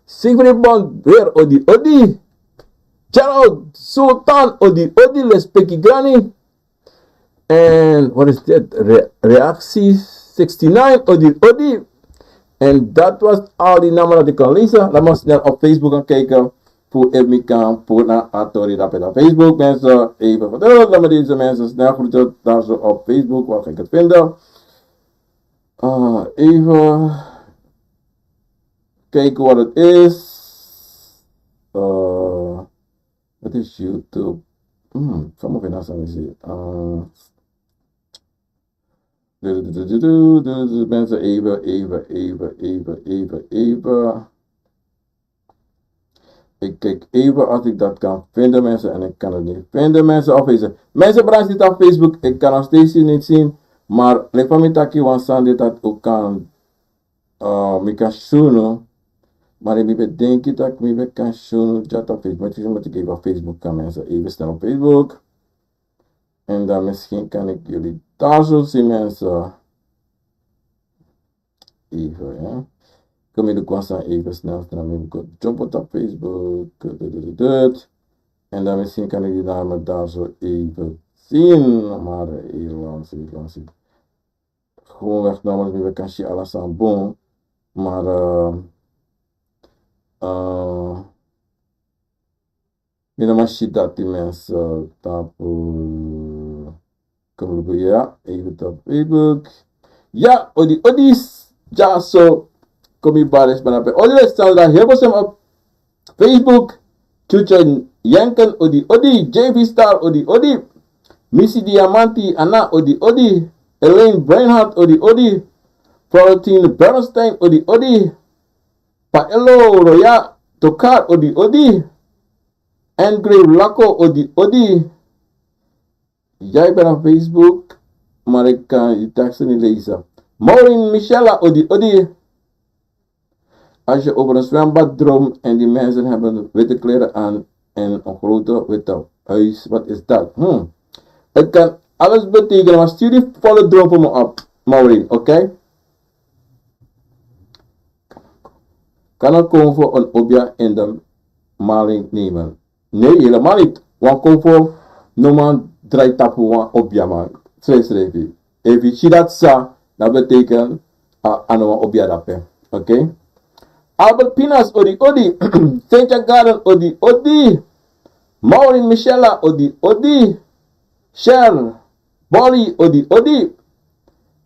Siegfried Bond, weer, odi, odi. Gerald Sultan, odi, odi, lespeki granny. En wat is dit? Re- reactie sixty-nine, odi, odi. En dat was al die namen dat ik kan lezen. Laat maar snel op Facebook gaan kijken. Voor ik me kan voor naar Atori Rapid op Facebook. Mensen, even geduld. Laat me deze mensen snel groeten daar zo op Facebook. Waar ga ik het vinden? Ah, even kijken wat het is. Eh, het is YouTube. Hmm, van mijn naast aan zien. Eh, du- du- du- du- du- du- du- mensen, even, even, even, even, even, even. Ik kijk even als ik dat kan vinden, mensen. En ik kan het niet vinden, mensen. Of deze mensen, brands niet op Facebook. Ik kan nog steeds niet zien. Maar lijkt van mij dat je wan sani dat ook kan, eh, mi kan sunu. Maar ik ben denken dat ik mi ben kan sunu. Dat op Facebook. Maar ik moet even op Facebook kan, mensen. Even snel op Facebook. En dan misschien kan ik jullie daar zo zien, mensen. Even, ja. Kom je de kwasa even snel, snel. Ik go jump op Facebook. Dut, dut, dut, dut. En dan misschien kan ik die namen daar zo even zien. Maar even, even, even. Gewoonweg, namens mi ben kan si ala sani bun. Maar, eh, eh, mi no man si dati, mensen, tapu. Kom luku, ya, even tapu Facebook. Ya, odi, odi, ya, so. Komi baris banape. Odi, Sandra, heel veel op Facebook. Chucho Jenken, odi, odi. J V Star, odi, odi. Missy Diamanti, Anna, odi, odi. Elaine Breinhardt, odi, odi. Florentine Bernstein, odi, odi. Paolo Roya Tokar, odi, odi. Engrave Lako, odi, odi. Jij bent op Facebook, maar ik kan je teksten niet lezen. Maureen Michella, odi, odi. Als je over een zwembad droomt en die mensen hebben witte kleren aan en een grote witte huis, wat is dat? Hmm. Het kan alles betekenen, maar stuur die volle droom voor me op, Maureen, oké? Kan er komen voor een obia in de maling nemen? Nee, helemaal niet. Wan kofo no man drai tapu wan obia, man. Schrijf, schrijf. Efu yu si dati sa, dat betekent, ah, a no wan obia dape. Oké? Albert Pinas, odi, odi. Cynthia Garden, odi, odi. Maureen Michella, odi, odi. Shell, Bolly, odi, odi.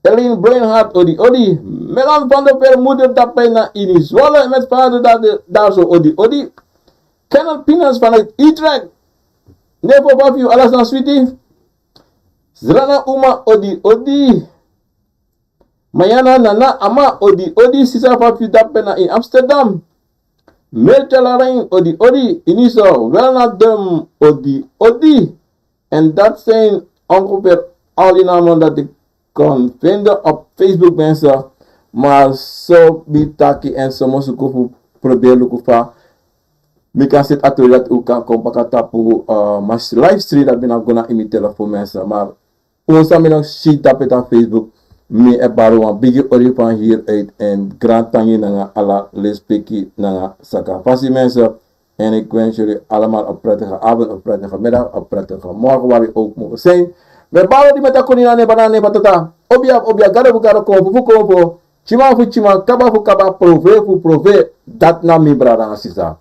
Elaine Breinhardt, odi, odi. Melan van der Veer, moeder daarbij na ini Zwolle met vader daar, daar zo, odi, odi. Kenneth Pinas vanuit Utrecht. Nepo Papiu, alles na sweetie. Zrana Uma, odi, odi. Mayana Nana Ama, odi, odi. Sisa Papiu daarbij na in Amsterdam. Mirtha Larain, odi, odi. Iniso, wel na dem, odi, odi. En dat zijn ongeveer al die namen dat ik kon vinden op Facebook, mensen. Maar so mi taki en so mi suku fu probeer luku fa mi kan seti a tori dati un kan kon baka tapu, eh, ma livestream dati mi no go na ini mi telefoon, mensen. Maar un san mi no si tapu a Facebook, mi e bari wan bigi odi van hieruit en grantangi nanga ala lespeki nanga saka fasi, mensen. En ik wens jullie allemaal een prettige avond, een prettige middag, een prettige morgen, waar u ook mogen zijn. Mi e bari odi, mi e taki odi na nen baba, na nen baba, tata. Obia fu obia, gado fu gado, konfo fu konfo, tyiman fu tyiman, kaba fu kaba, prove fu prove. Dati na mi, brada nanga sisa.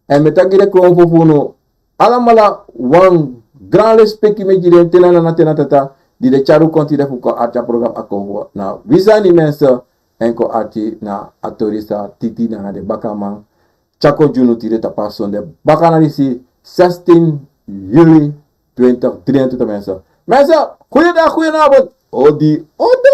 En mi e taki den konfo fu unu alamala wan gran lespeki, mi e gi den te na nana, te na tata, di den tyari un kon tide fu kon arki a program a konfo na Wi Sani, mensen. En kon arki na a tori san Titi nanga den bakaman tyari kon gi unu tide tapu a sonde bakana disi, zestien juli twintig drieëntwintig, mensen. Mensen, goeiedag, goedenavond. Odi, odi.